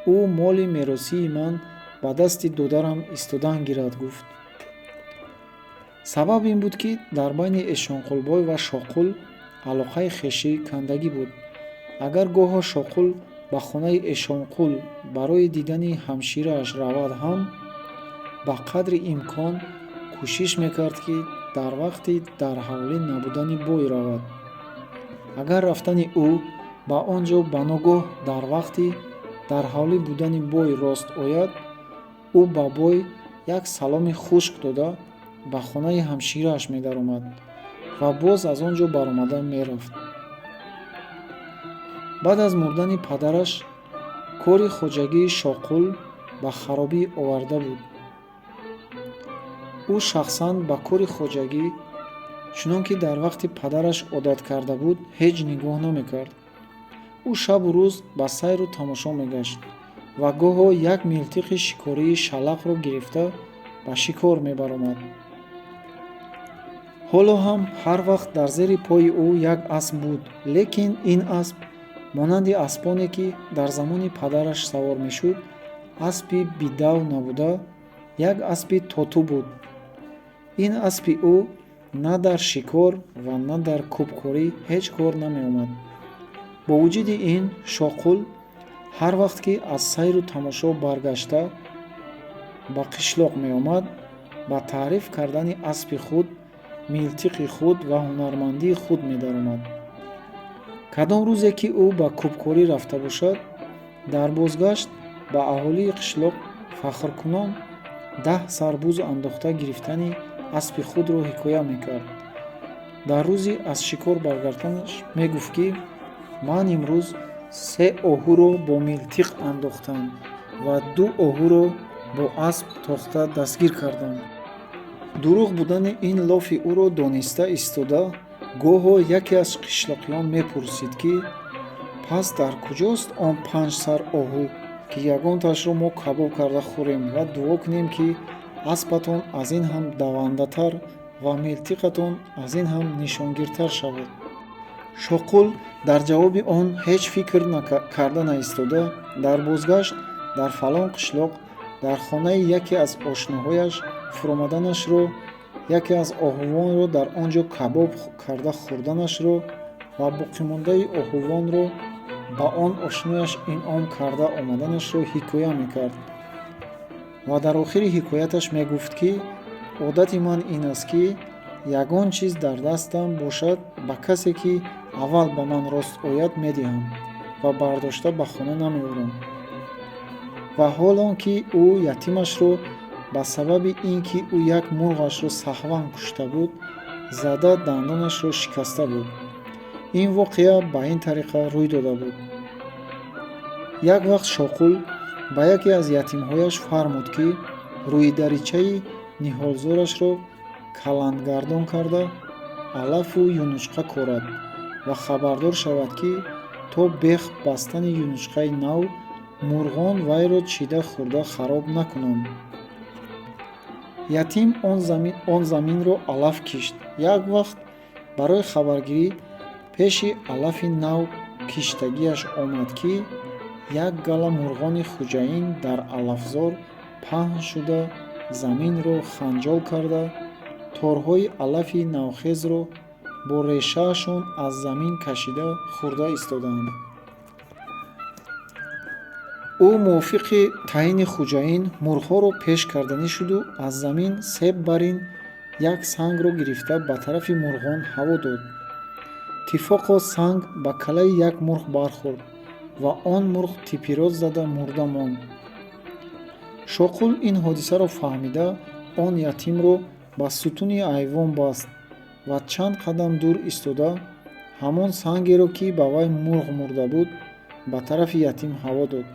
ӯ «Моли меросии ман ба дасти додарам истодан гирад» гуфт. Сабаб ин буд, ки дар байни Эшонқулбой ва Шоқул алоқаи хешӣ кандагӣ буд. Агар гоҳо Шоқул ба хонаи Эшонқул барои дидани ҳамширааш равад ҳам, ба қадри имкон кӯшиш мекард, ки дар вақти дар ҳавлӣ набудани бой равад. Агар рафтани ӯ ба он ҷо ба ногоҳ дар вақти дар ҳавлӣ будани бой рост ояд, ӯ ба бой як саломи хушк дода, ба хонаи ҳамширааш медаромад ва боз аз он ҷо баромада мерафт. Баъд аз мурдани падараш кори хоҷагии Шоқул ба харобӣ оварда буд. Ӯ шахсан ба кори хоҷагӣ, чунон ки дар вақти падараш одат карда буд, ҳеҷ нигоҳ намекард. Ӯ шабу рӯз ба сайру тамошо мегашт ва гоҳо як милтиқи шикории шалақро гирифта, ба шикор мебаромад. Ҳоло ҳам ҳар вақт дар зери пои ӯ як асп буд, лекин ин асп монанди аспоне, ки дар замони падараш савор мешуд, аспи бидав набуда, як аспи тоту буд. Ин аспи ӯ на дар шикор ва на дар кӯбкорӣ ҳеҷ кор намеомад. Бо вуҷуди ин, Шоқул ҳар вақт ки аз сайру тамошо баргашта ба қишлоқ меомад, ба таъриф кардани аспи худ, милтиқи худ ва ҳунармандии худ медаромад. Кадом рӯзе ки ӯ ба кӯбкорӣ рафта бошад, дар бозгашт ба аҳолии қишлоқ фахркунон 10 сар буз андохта гирифтани аспи худро ҳикоя мекард. Дар рӯзи аз шикор баргаштанаш мегуфт, ки ман имрӯз се оҳуро бо милтиқ андохтам ва ду оҳуро бо асп тохта дастгир кардам. Дурӯғ будани ин лофи ӯро дониста истода, гоҳо яке аз қишлоқиён мепурсид, ки пас дар куҷост он панҷ сар оҳу, ки ягонташро мо кабоб карда хӯрем ва дуо кунем, ки аспатон аз ин ҳам давандатар ва милтиқатон аз ин ҳам нишонгиртар шавад. Шоқул дар ҷавоби он ҳеҷ фикр карда наистода, дар бозгашт дар фалон қишлоқ дар хонаи яке аз ошноҳояш фуромаданашро, яке аз оҳувонро дар он ҷо кабоб карда хӯрданашро ва боқимондаи оҳувонро ба он ошнояш инъом карда омаданашро ҳикоя мекард ва дар охири ҳикояташ мегуфт, ки одати ман ин аст, ки ягон чиз дар дастам бошад, ба касе ки аввал ба ман рост ояд медиҳам ва бардошта ба хона намеорам. Ва ҳол он ки ӯ ятимашро ба сабаби ин ки ӯ як мурғашро саҳван кушта буд, зада дандонашро шикаста буд. Ин воқеа ба ин тариқа рӯй дода буд. Як вақт Шоқул ба яке аз ятимҳояш фармуд, ки рӯйдаричаи ниҳолзорашро каландгардон карда, алафу юнучқа корад ва хабардор шавад, ки то бех бастани юнучқаи нав мурғон вайро чида хӯрда хароб накунанд. Ятим он заминро алаф кишт. Як вақт барои хабаргирӣ пеши алафи нав киштагиаш омад, ки як гала мурғони хуҷаин дар алафзор паҳн шуда, заминро ханҷол карда, торҳои алафи навхезро бо решаашон аз замин кашида хӯрда истодаанд. Ӯ мувофиқи таъйини хуҷаин мурғҳоро пеш карданӣ шуду аз замин себ барин як сангро гирифта ба тарафи мурғон ҳаво дод. Тифоқо санг ба калаи як мурғ бархӯрд ва он мурғ типироз зада мурда монд. Шоқул ин ҳодисаро фаҳмида, он ятимро ба сутуни айвон баст ва чанд қадам дур истода, ҳамон сангеро, ки ба вай мурғ мурда буд, ба тарафи ятим ҳаво дод.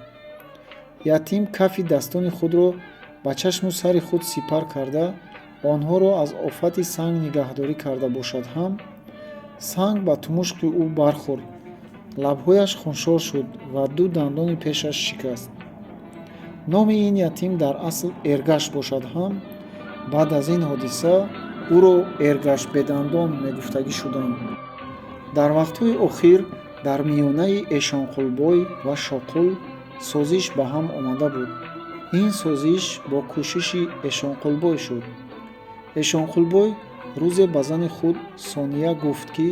Ятим кафи дастони худро ба чашму сари худ сипар карда, онҳоро аз офати санг нигаҳдорӣ карда бошад ҳам, санг ба тумушқи ӯ бархӯрд, лабҳояш хуншор шуд ва ду дандони пешаш шикаст. Номи ин ятим дар асл Эргаш бошад ҳам, баъд аз ин ҳодиса ӯро Эргаш бедандон мегуфтагӣ шуданд. Дар вақтҳои охир дар миёнаи Эшонқулбой ва Шоқул созиш ба ҳам омада буд. Ин созиш бо кӯшиши Эшонқулбой шуд. Эшонқулбой рӯзе ба зани худ Сония гуфт, ки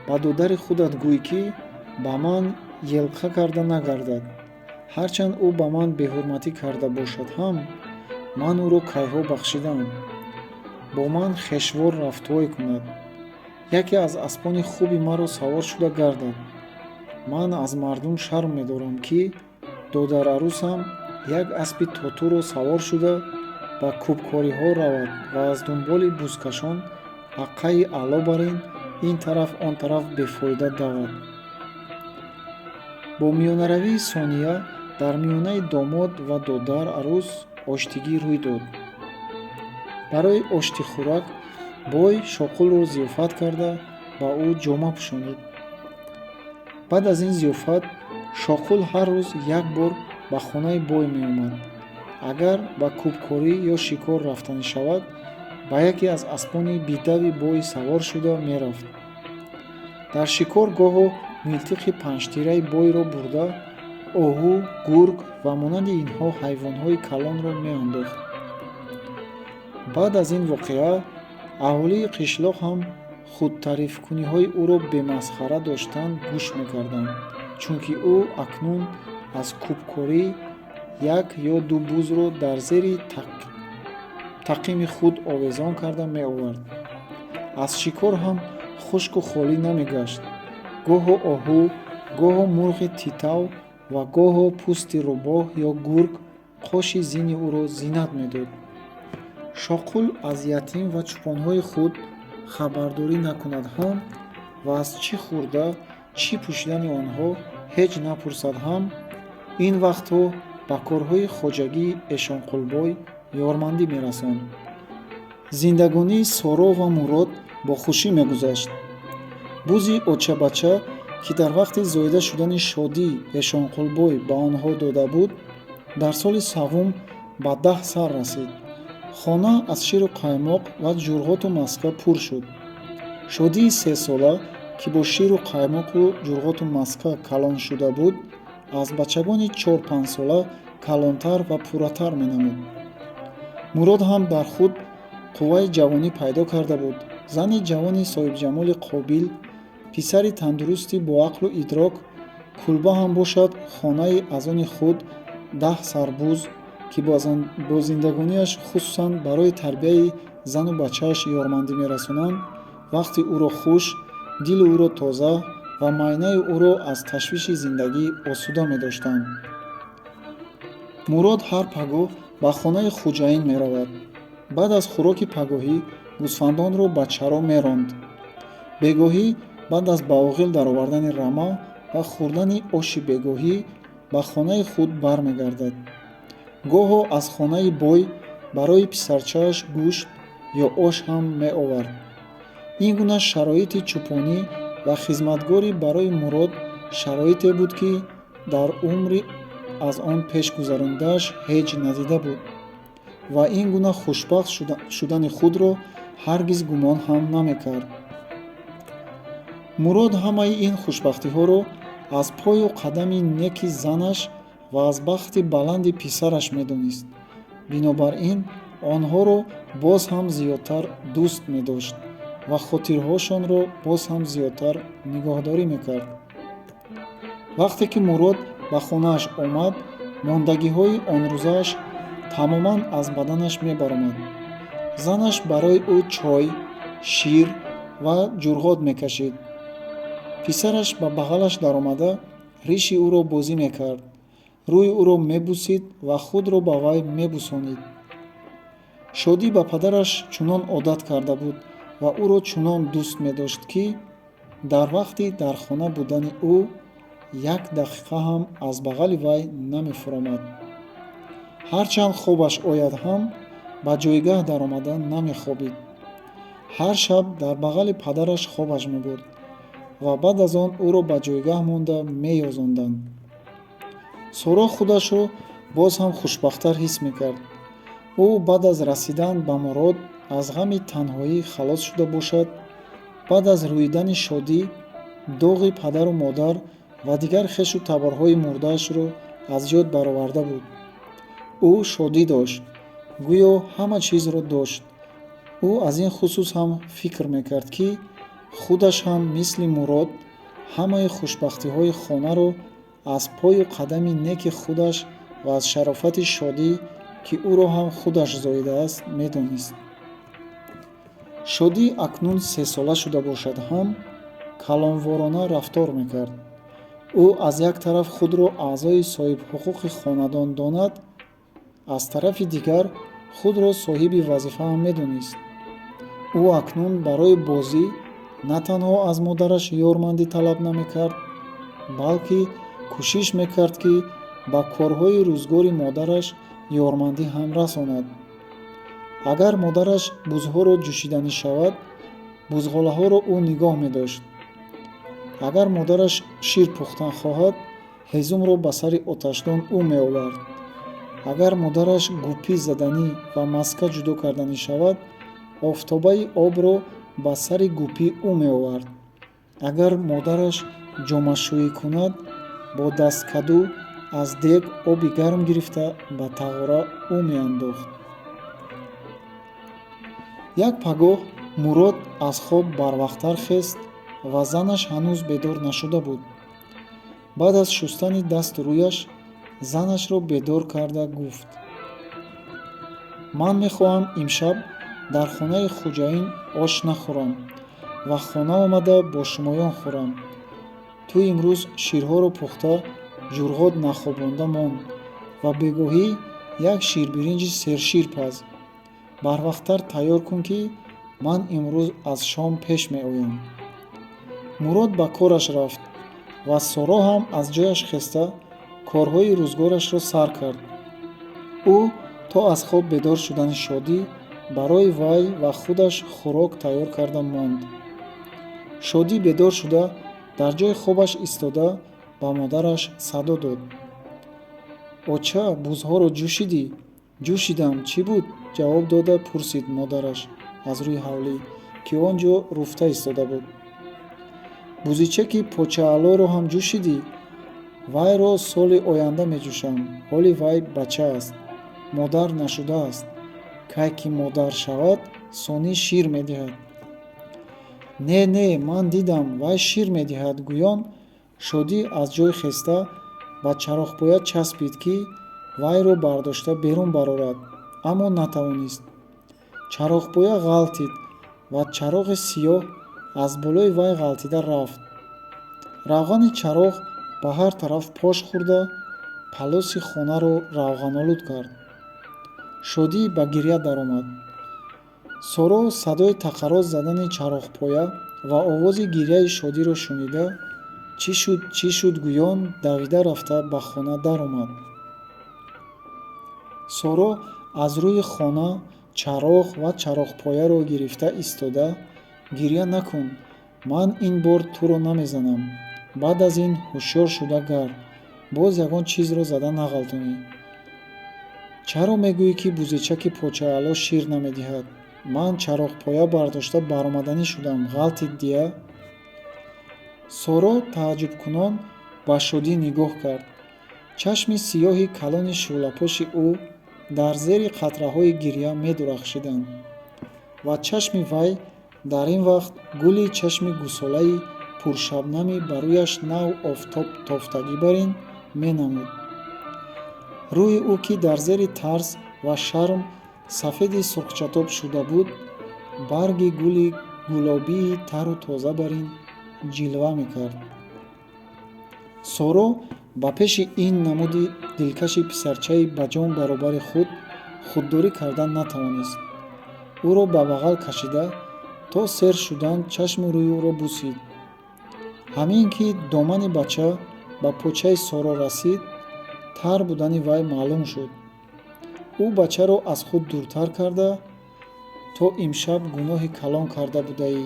ба додари худат гӯй, ки ба ман елқа карда нагардад. Ҳарчанд ӯ ба ман беҳурматӣ карда бошад ҳам, ман ӯро кайҳо бахшидаам. Бо ман хешвор рафтуой кунад, яке аз аспони хуби маро савор шуда гардад. Ман аз мардум шарм медорам, ки додарарӯсам як аспи тотуро савор шуда ба кӯбкориҳо равад ва аз дунболи бузкашон аққаи аъло барин ин тараф он тараф бефоида давад. Бо миёнаравии Сония дар миёнаи домод ва додар арӯс оштигӣ рӯй дод. Барои оштихӯрак бой Шоқулро зиёфат карда, ба ӯ ҷома пӯшонид. Баъд аз ин зиёфат Шоқул ҳар рӯз як бор ба хонаи бой меомад. Агар ба кӯбкорӣ ё шикор рафтанӣ шавад, ба яке аз аспони бидави бой савор шуда мерафт. Дар шикор гоҳо милтиқи панҷтираи бойро бурда, оҳу, гург ва монанди инҳо ҳайвонҳои калонро меандохт. Баъд аз ин воқеа аҳолии қишлоқ ҳам худтарифкуниҳои ӯро бемасхара доштан гӯш мекарданд, чунки ӯ акнун аз кӯбкорӣ як ё ду бузро дар зери тақими худ овезон карда меовард. Аз шикор ҳам хушку холӣ намегашт. Гоҳо оҳу, гоҳо мурғи титав ва гоҳо пӯсти рӯбоҳ ё гург қоши зини ӯро зинат медод. Шоқул аз ятим ва чӯпонҳои худ хабардорӣ накунад ҳам ва аз чӣ хӯрда, чӣ пӯшидани онҳо ҳеҷ напурсад ҳам, ин вақтҳо ба корҳои хоҷагии Эшонқулбой ёрмандӣ мерасонд. Зиндагонии Соро ва Мурод бо хушӣ мегузашт. Бузи очабача, ки дар вақти зоида шудани Шодӣ Эшонқулбой ба онҳо дода буд, дар соли саввум ба 10 сар расид. Хона аз ширу қаймоқ ва ҷурғоту маска пур шуд. Шодии сесола, ки бо ширу қаймоқу ҷурғоту маска калон шуда буд, аз бачагони 4-панҷсола калонтар ва пурратар менамуд. Мурод ҳам дар худ қувваи ҷавонӣ пайдо карда буд. Зани ҷавони соҳибҷамоли қобил, писари тандурусти боақлу идрок, кулба ҳам бошад хонаи аз они худ, 10 сар буз, ки бо зиндагониаш хусусан барои тарбияи зану бачааш ёрмандӣ мерасонанд, вақти ӯро хуш, дили ӯро тоза ва майнаи ӯро аз ташвиши зиндагӣ осуда медоштанд. Мурод ҳар пагоҳ ба хонаи хуҷаин меравад. Баъд аз хӯроки пагоҳӣ гӯсфандонро ба чаро меронд. Бегоҳӣ баъд аз ба оғил даровардани рама ва хӯрдани оши бегоҳӣ ба хонаи худ бармегардад. Гоҳо аз хонаи бой барои писарчааш гӯшт ё ош ҳам меовард. Ин гуна шароити чӯпонӣ ва хизматгорӣ барои Мурод шароите буд, ки дар умри аз он пеш гузаронидааш ҳеҷ надида буд ва ин гуна хушбахт шудани худро ҳаргиз гумон ҳам намекард. Мурод ҳамаи ин хушбахтиҳоро аз пою қадами неки занаш ва аз бахти баланди писараш медонист. Бинобар ин онҳоро боз ҳам зиёдтар дӯст медошт ва хотирҳошонро боз ҳам зиёдтар нигоҳдорӣ мекард. Вақте ки Мурод ба хонааш омад, мондагиҳои онрӯзааш тамоман аз баданаш мебаромад. Занаш барои ӯ чой, шир ва ҷурғот мекашид. Писараш ба бағалаш даромада риши ӯро бозӣ мекард, рӯи ӯро мебусид ва худро ба вай мебусонид. Шодӣ ба падараш чунон одат карда буд ва ӯро чунон дӯст медошт, ки дар вақти дар хона будани ӯ як дақиқа ҳам аз бағали вай намефуромад. Ҳарчанд хобаш ояд ҳам, ба ҷойгаҳ даромада намехобид. Ҳар шаб дар бағали падараш хобаш мебурд ва баъд аз он ӯро ба ҷойгаҳ монда меёзонданд. Соро худашро боз ҳам хушбахттар ҳис мекард. Ӯ баъд аз расидан ба Мурод аз ғами танҳоӣ халос шуда бошад, баъд аз рӯидани Шодӣ доғи падару модар ва дигар хешу таборҳои мурдаашро аз ёд бароварда буд. Ӯ шодӣ дошт, гӯё ҳама чизро дошт. Ӯ аз ин хусус ҳам фикр мекард, ки худаш ҳам мисли Мурод ҳамаи хушбахтиҳои хонаро аз пою қадами неки худаш ва аз шарофати Шодӣ, ки ӯро ҳам худаш зоидааст, медонист. Шодӣ акнун сесола шуда бошад ҳам, калонворона рафтор мекард. Ӯ аз як тараф худро аъзои соҳибҳуқуқи хонадон донад, аз тарафи дигар худро соҳиби вазифа ҳам медонист. Ӯ акнун барои бозӣ на танҳо аз модараш ёрмандӣ талаб намекард, балки кӯшиш мекард, ки ба корҳои рӯзгори модараш ёрмандӣ ҳам расонад. Агар модараш бузҳоро ҷӯшиданӣ шавад, бузғолаҳоро ӯ нигоҳ медошт. Агар модараш шир пухтан хоҳад, ҳезумро ба сари оташдон ӯ меовард. Агар модараш гупӣ заданӣ ва маска ҷудо карданӣ шавад, офтобаи обро ба сари гупӣ ӯ меовард. Агар модараш ҷомашӯӣ кунад, бо дасткаду аз дег оби гарм гирифта ба тағора ӯ меандохт. Як пагоҳ Мурод аз хоб барвақттар хест ва занаш ҳанӯз бедор нашуда буд. Баъд аз шустани дасту рӯяш занашро бедор карда гуфт: «Ман мехоҳам имшаб дар хонаи хӯҷаин ош нахӯрам ва хона омада бо шумоён хӯрам. Ту имрӯз ширҳоро пухта ҷурғот нахобонда мон ва бегоҳӣ як ширбиринҷи сершир паз. Барвақттар тайёр кун, ки ман имрӯз аз шом пеш меоям». Мурод ба кораш рафт ва Соро ҳам аз ҷояш хеста корҳои рӯзгорашро сар кард. Ӯ то аз хоб бедор шудани Шодӣ барои вай ва худаш хӯрок тайёр карда монд. Шодӣ бедор шуда, дар ҷои хобаш истода, ба модараш садо дод: «Оча, бузҳоро ҷӯшидӣ?» «Ҷӯшидам, чӣ буд?» — ҷавоб дода пурсид модараш аз рӯи ҳавлӣ, ки он ҷо руфта истода буд. «Бузичаки почааллоро ҳам ҷӯшидӣ?» «Вайро соли оянда меҷӯшам. Ҳоли вай бача аст, модар нашудааст. Кай ки модар шавад, сонӣ шир медиҳад». «Не, не, ман дидам, вай шир медиҳад», — гӯён Шодӣ аз ҷой хеста ба чароғпоя часпид, ки вайро бардошта берун барорад, аммо натавонист. Чароғпоя ғалтид ва чароғи сиёҳ аз болои вай ғалтида рафт. Равғани чароғ ба ҳар тараф пош хӯрда, палоси хонаро равғанолуд кард. Шодӣ ба гирья даромад. Соро садои тақарроз задани чароғпоя ва овози гирьяи Шодиро шунида, чӣ шуд, чӣ шуд гӯён давида рафта ба хона даромад. Соро аз рӯи хона чароғ ва чароғпояро гирифта истода: «Гирья накун, ман ин бор туро намезанам. Баъд аз ин ҳушёр шуда гард, боз ягон чизро зада нағалтонӣ. Чаро мегӯӣ, ки бузичаки почаалло шир намедиҳад? Ман чароғпоя бардошта баромаданӣ шудам, ғалтид дия». Соро тааҷҷубкунон ба Шодӣ нигоҳ кард. Чашми сиёҳи калони шӯълапоши ӯ дар зери қатраҳои гирья медурахшиданд ва чашми вай дар ин вақт гули чашми гусолаи пуршабнами ба рӯяш нав офтоб тофтагӣ барин менамуд. Рӯи ӯ, ки дар зери тарс ва шарм сафеди сурхчатоб шуда буд, барги гули гулобии тару тоза барин ҷилва мекард. Соро ба пеши ин намуди дилкаши писарчаи ба ҷон баробари худ худдорӣ кардан натавонист. Ӯро ба бағал кашида, то сер шудан чашму рӯи ӯро бусид. Ҳамин ки домани бача ба почаи Соро расид, тар будани вай маълум шуд. Ӯ бачаро аз худ дуртар карда: «То имшаб гуноҳи калон карда будаӣ,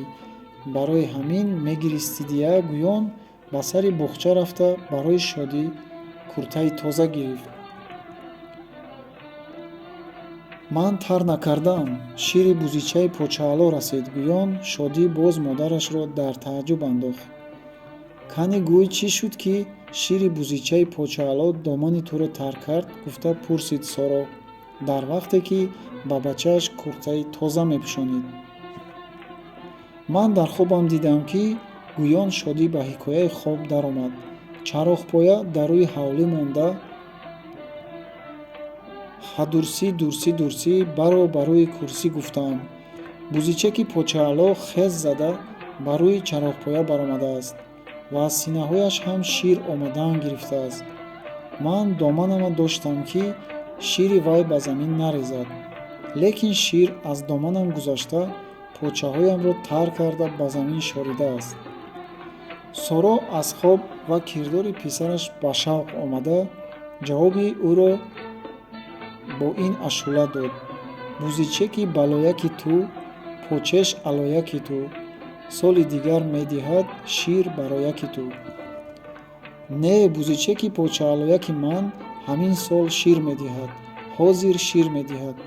барои ҳамин мегиристидия», — гӯён ба сари боғча рафта барои Шодӣ куртаи тоза гирифт. «Ман тар накардаам, шири бузичаи почаалло расид», — гӯён Шодӣ боз модарашро дар тааҷҷуб андохт. «Кани гӯй, чӣ шуд, ки шири бузичаи почаалло домани туро тар кард?» — гуфта пурсид Соро дар вақте ки ба бачааш куртаи тоза мепӯшонид. «Ман дар хобам дидам, ки», — гӯён Шодӣ ба ҳикояи хоб даромад, «чароғпоя дар рӯи ҳавлӣ монда, хадурсӣ, дурсӣ, дурсӣ, баро ба рӯи курсӣ гуфтаам. Бузичаки почаалло хез зада ба рӯи чароғпоя баромадааст ва аз синаҳояш ҳам шир омадаан гирифтааст. Ман доманама доштам, ки шири вай ба замин нарезад, лекин шир аз доманам гузашта, почаҳоямро тар карда, ба замин шоридааст». Соро аз хоб ва кирдори писараш ба шавқ омада, ҷавоби ӯро бо ин ашӯла дод: «Бузичаки балояки ту, почеш алояки ту, соли дигар медиҳад шир барояки ту». «Не, бузичаки почааллояки ман ҳамин сол шир медиҳад». Ҳозир шир медиҳад.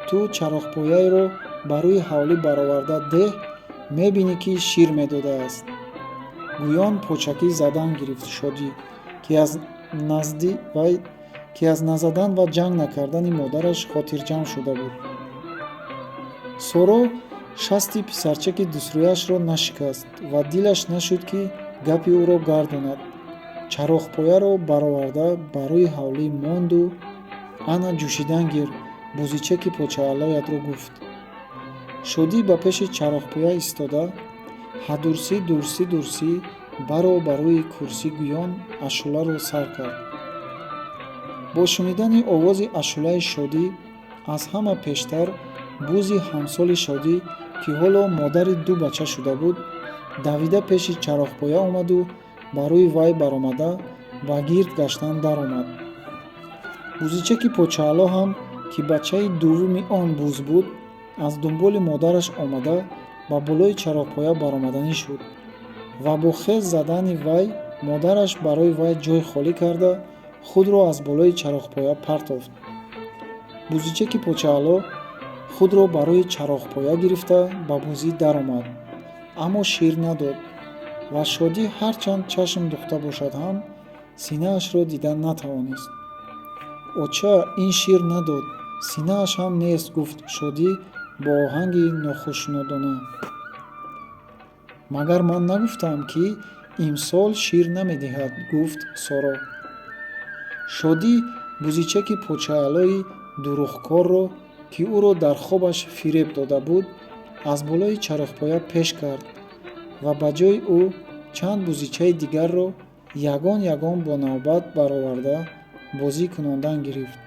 Ту чароғпояро ба рӯи ҳавлӣ бароварда деҳ, мебинӣ, ки шир медодааст. Гӯён почакӣ задан гирифт Шодӣ, ки аз назадан ва ҷанг накардани модараш хотирҷамъ шуда буд. Соро шасти писарчаки дӯстрӯяшро нашикаст ва дилаш нашуд, ки гапи ӯро гардонад. Чароғпояро бароварда ба рӯи ҳавлӣ монду: «Ана, ҷӯшидан гир бузичаки почааллоятро», гуфт. Шодӣ ба пеши чароғпоя истода, «Ҳадурсӣ, дурсӣ, дурсӣ, баро ба рӯи курсӣ», гӯён ашӯларо сар кард. Бо шунидани овози ашӯлаи Шодӣ аз ҳама пештар бузи ҳамсоли Шодӣ, ки ҳоло модари ду бача шуда буд, давида пеши чароғпоя омаду ба рӯи вай баромада, ба гирд гаштан даромад. Бузичаки почаалло ҳам, ки бачаи дуввуми он буз буд, аз дунболи модараш омада, ба болои чароғпоя баромаданӣ шуд ва бо хез задани вай модараш барои вай ҷой холӣ карда, худро аз болои чароғпоя партофт. Бузичаки почаалло худро ба рӯи чароғпоя гирифта, ба бузӣ даромад, аммо шир надод ва Шодӣ ҳарчанд чашм духта бошад ҳам, синаашро дида натавонист. «Оча, ин шир надод, синааш ҳам нест», гуфт Шодӣ бо оҳанги нохушнудона. «Магар ман нагуфтаам, ки имсол шир намедиҳад?» гуфт Соро. Шодӣ бузичаки почааллои дурӯғкорро, ки ӯро дар хобаш фиреб дода буд, аз болои чароғпоя пеш кард ва ба ҷои ӯ чанд бузичаи дигарро ягон ягон бо навбат бароварда, бозӣ кунондан гирифт.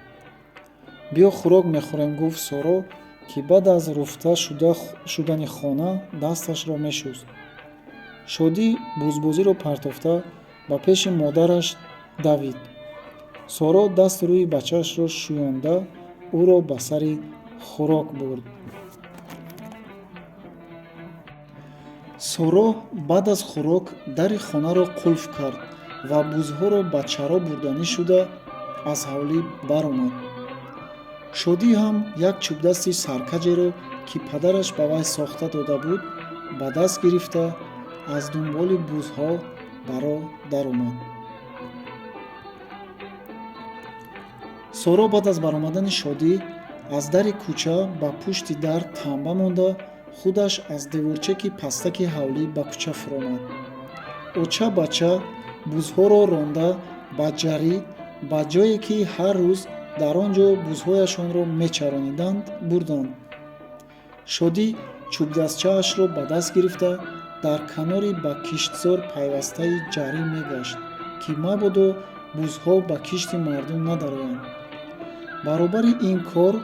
«Биё, хӯрок мехӯрем», гуфт Соро, ки баъд аз руфта шудани хона дасташро мешуст. Шодӣ бузбозиро партофта, ба пеши модараш давид. Соро дасту рӯи бачаашро шӯёнда, ӯро ба сари хӯрок бурд. Соро баъд аз хӯрок дари хонаро қулф кард ва бузҳоро ба чаро бурданӣ шуда, аз ҳавлӣ баромад. Шодӣ ҳам як чӯбдасти саркаҷеро, ки падараш ба вай сохта дода буд, ба даст гирифта, аз дунболи бузҳо ба роҳ даромад. Соро баъд аз баромадани Шодӣ аз дари кӯча ба пушти дар тамба монда, худаш аз деворчаки пастаки ҳавлӣ ба кӯча фуромад. Оча бача бузҳоро ронда, ба ҷарӣ, ба ҷое, ки ҳар рӯз дар он ҷо бузҳояшонро мечарониданд, бурданд. Шодӣ чӯбдастчаашро ба даст гирифта, дар канори ба киштзор пайвастаи ҷарӣ мегашт, ки мабодо бузҳо ба кишти мардум надароянд. Баробари ин кор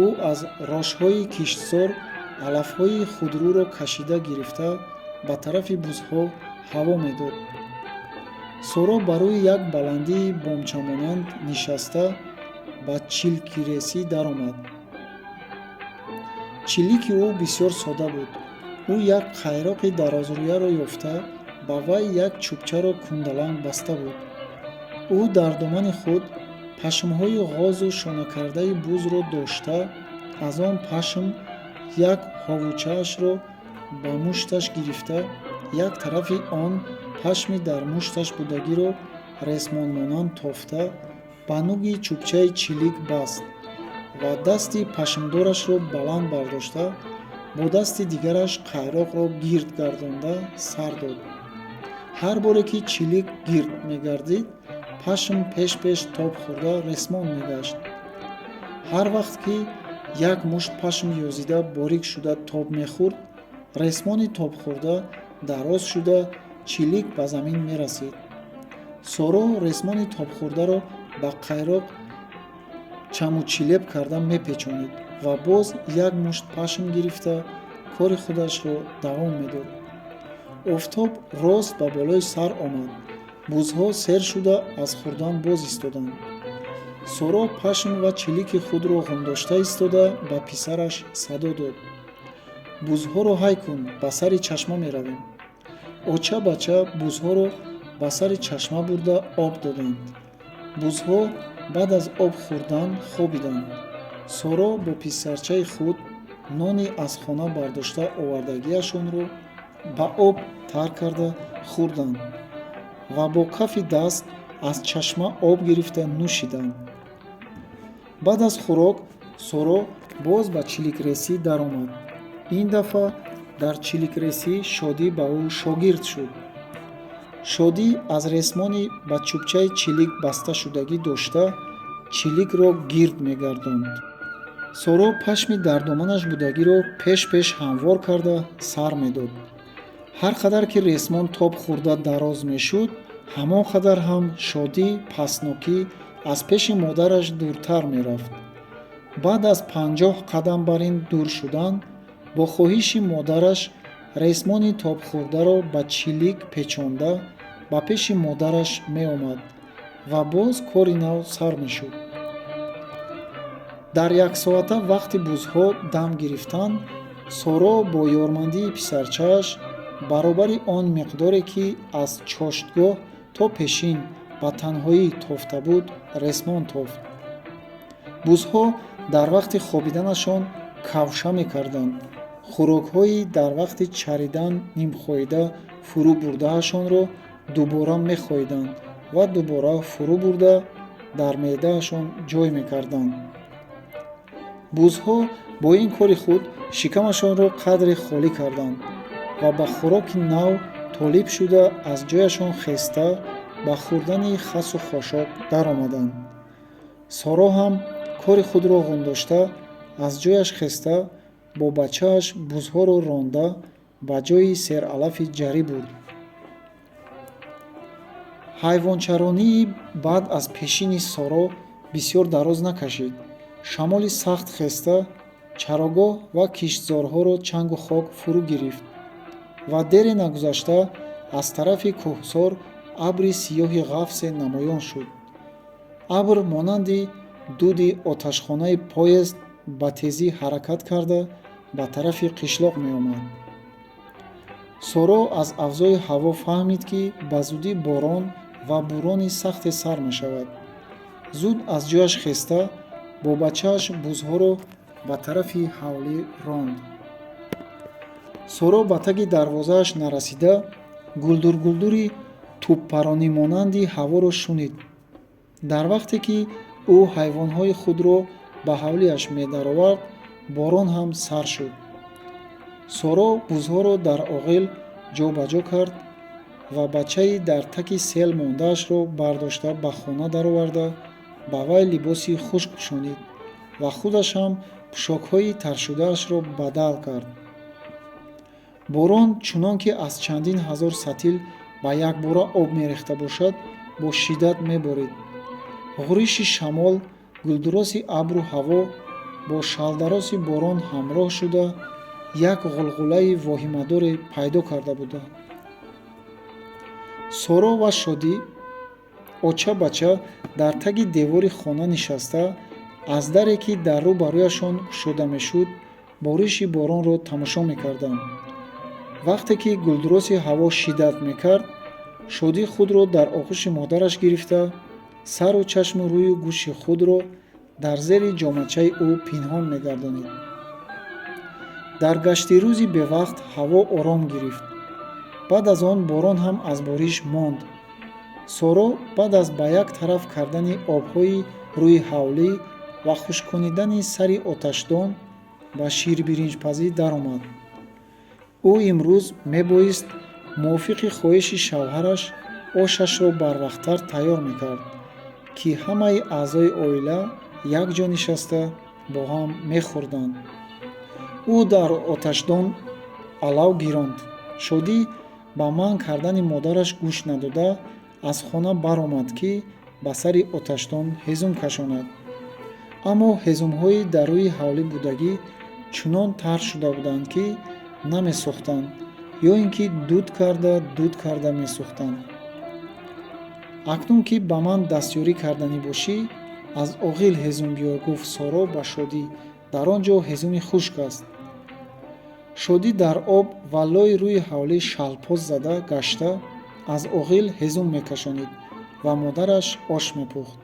ӯ аз рошҳои киштзор алафҳои худрӯро кашида гирифта, ба тарафи бузҳо ҳаво медод. Соро ба рӯи як баландии бомчамонанд нишаста, ба чилкиресӣ даромад. Чилики ӯ бисёр сода буд. Ӯ як қайроқи дарозрӯяро ёфта, ба вай як чӯбчаро кундаланг баста буд. Ӯ дар домани худ пашмҳои ғозу шонакардаи бузро дошта, аз он пашм як ҳовучаашро ба мушташ гирифта, як тарафи он пашми дар мушташ будагиро ресмонмонанд тофта, ба нуги чӯбчаи чилик баст ва дасти пашмдорашро баланд бардошта, бо дасти дигараш қайроқро гирд гардонда сар дод. Ҳар боре ки чилик гирд мегардид, пашм пеш-пеш тоб хӯрда, ресмон мегашт. Ҳар вақт ки як мушт пашм ёзида, борик шуда тоб мехӯрд, ресмони тобхӯрда дароз шуда, чилик ба замин мерасид. Соро ресмони тобхӯрдаро ба қайроқ чамучилеб карда мепечонид ва боз як мушт пашм гирифта, кори худашро давом медод. Офтоб рост ба болои сар омад. Бузҳо сер шуда, аз хӯрдан боз истоданд. Соро пашм ва чилики худро ғундошта истода, ба писараш садо дод: «Бузҳоро ҳай кун, ба сари чашма меравем». Оча бача бузҳоро ба сари чашма бурда, об доданд. Бузҳо Баъд аз об хӯрдан хобиданд. Соро бо писарчаи худ нони аз хона бардошта овардагиашонро ба об тар карда хӯрданд ва бо кафи даст аз чашма об гирифта нӯшиданд. Баъд аз хӯрок Соро боз ба чиликресӣ даромад. Ин дафъа дар чиликресӣ Шодӣ ба ӯ шогирд шуд. Шодӣ аз ресмони ба чӯбчаи чилик басташудагӣ дошта, чиликро гирд мегардонд. Соро пашми дар доманаш будагиро пеш-пеш ҳамвор карда сар медод. Ҳар қадар ки ресмон тоб хӯрда дароз мешуд, ҳамон қадар ҳам Шодӣ пастнокӣ аз пеши модараш дуртар мерафт. Баъд аз 50 қадам бар ин дур шудан, бо хоҳиши модараш ресмони тобхӯрдаро ба чилик печонда ба пеши модараш меомад ва боз кори нав сар мешуд. Дар яксоата вақти бузҳо дам гирифтан, Соро бо ёрмандии писарчааш баробари он миқдоре, ки аз чоштгоҳ то пешин ба танҳоӣ тофта буд, ресмон тофт. Бузҳо дар вақти хобиданашон кавша мекарданд. Хӯрокҳои дар вақти чаридан нимхоида фурӯ бурдаашонро дубора мехоиданд ва дубора фурӯ бурда дар меъдаашон ҷой мекарданд. Бузҳо бо ин кори худ шикамашонро қадре холӣ карданд ва ба хӯроки нав толиб шуда, аз ҷояшон хеста ба хӯрдани хасу хошок даромаданд. Соро ҳам кори худро ғундошта, аз ҷояш хеста, бо бачааш бузҳоро ронда ба ҷои сералафи ҷарӣ бурд. Ҳайвончаронии баъд аз пешини Соро бисёр дароз накашид. Шамоли сахт хеста чарогоҳ ва киштзорҳоро чангу хок фурӯ гирифт ва дере нагузашта аз тарафи кӯҳсор абри сиёҳи ғафсе намоён шуд. Абр монанди дуди оташхонаи поезд ба тезӣ ҳаракат карда ба тарафи қишлоқ меомад. Соро аз авзои ҳаво фаҳмид, ки ба зудӣ борон ва бурони сахте сар мешавад. Зуд аз ҷояш хеста, бо бачааш бузҳоро ба тарафи ҳавлӣ ронд. Соро ба таги дарвозааш нарасида, гулдургулдури тӯбпаронимонанди ҳаворо шунид. Дар вақте ки ӯ ҳайвонҳои худро ба ҳавлиаш медаровард, борон ҳам сар шуд. Соро бузҳоро дар оғил ҷобаҷо кард ва бачаи дар таки сел мондаашро бардошта ба хона дароварда, ба вай либоси хушк пӯшонид ва худаш ҳам пӯшокҳои таршудаашро бадал кард. Борон, чунон ки аз чандин ҳазор сатил ба якбора об мерехта бошад, бо шиддат меборид. Ғуриши шамол, гулдуроси абру ҳаво бо шалдароси борон ҳамроҳ шуда, як ғулғулаи воҳимадоре пайдо карда буданд. Соро ва Шодӣ оча бача дар таги девори хона нишаста, аз даре, ки дар рӯ барояшон кушода мешуд, бориши боронро тамошо мекарданд. Вақте ки гулдуроси ҳаво шиддат мекард, Шодӣ худро дар оғӯши модараш гирифта, сару чашму рӯю гӯши худро дар зери ҷомачаи ӯ пинҳон мегардонид. Дар гаштирӯзи бевақт ҳаво ором гирифт. Баъд аз он борон ҳам аз бориш монд. Соро баъд аз ба як тараф кардани обҳои рӯи ҳавлӣ ва хушконидани сари оташдон ба ширбиринҷпазӣ даромад. Ӯ имрӯз мебоист мувофиқи хоҳиши шавҳараш ошашро барвақттар тайёр мекард, ки ҳамаи аъзои оила якҷо нишаста бо ҳам мехӯрданд. Ӯ дар оташдон алав гиронд. Шодӣ ба манъ кардани модараш гӯш надода, аз хона баромад, ки ба сари оташдон ҳезум кашонад. Аммо ҳезумҳои дар рӯи ҳавлӣ будагӣ чунон тар шуда буданд, ки намесӯхтанд ё ин ки дуд карда дуд карда месӯхтанд. Акнун ки ба ман дастёрӣ карданӣ бошӣ, аз оғил ҳезум биёр, гуфт Соро ба Шодӣ, дар он ҷо ҳезуми хушк аст. Шодӣ дар об ва лои рӯи ҳавлӣ шалпоз зада гашта аз оғил ҳезум мекашонид ва модараш ош мепухт.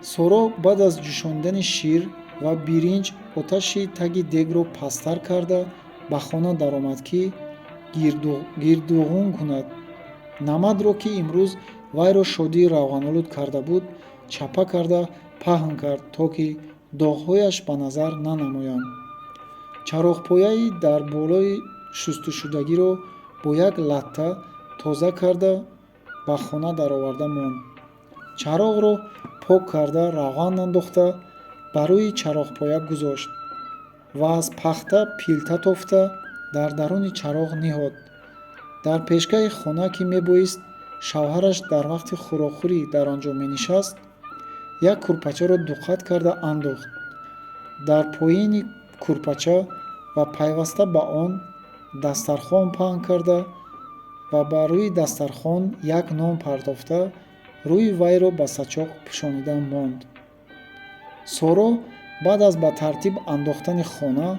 Соро баъд аз ҷӯшонидани шир ва биринҷ оташи таги дегро пасттар карда, ба хона даромад, ки гирдуғун кунад. Намадро, ки имрӯз вайро шодии равғанулуд карда буд, чапа карда паҳн кард, то ки доғҳояш ба назар нанамоянд. Чароғпояи дар болои шустушудагиро бо як латта тоза карда, ба хона дароварда монд. Чароғро пок карда, равған андохта, ба рӯи чароғпоя гузошт ва аз пахта пилта тофта, дар даруни чароғ ниҳод. Дар пешгаҳи хона, ки мебоист шавҳараш дар вақти хӯрокхӯрӣ дар он ҷо менишаст, як курпачаро дуқат карда андохт. Дар поини курпача ва пайваста ба он дастархон паҳн карда ва ба рӯи дастархон як нон партофта, рӯи вайро ба сачоқ пӯшонида монд. Соро баъд аз ба тартиб андохтани хона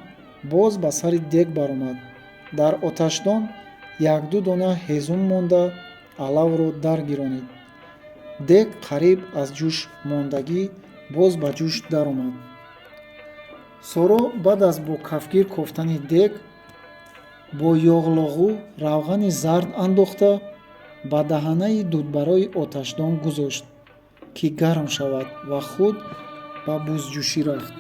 боз ба сари дег баромад. Дар оташдон якду дона ҳезум монда, алавро даргиронид. Дег қариб аз ҷӯш мондагӣ боз ба ҷӯш даромад. Соро баъд аз бо кафгир кофтани дег бо ёғлоғу равғани зард андохта, ба даҳанаи дудбарои оташдон гузошт, ки гарм шавад, ва худ ба бузҷӯшӣ рафт.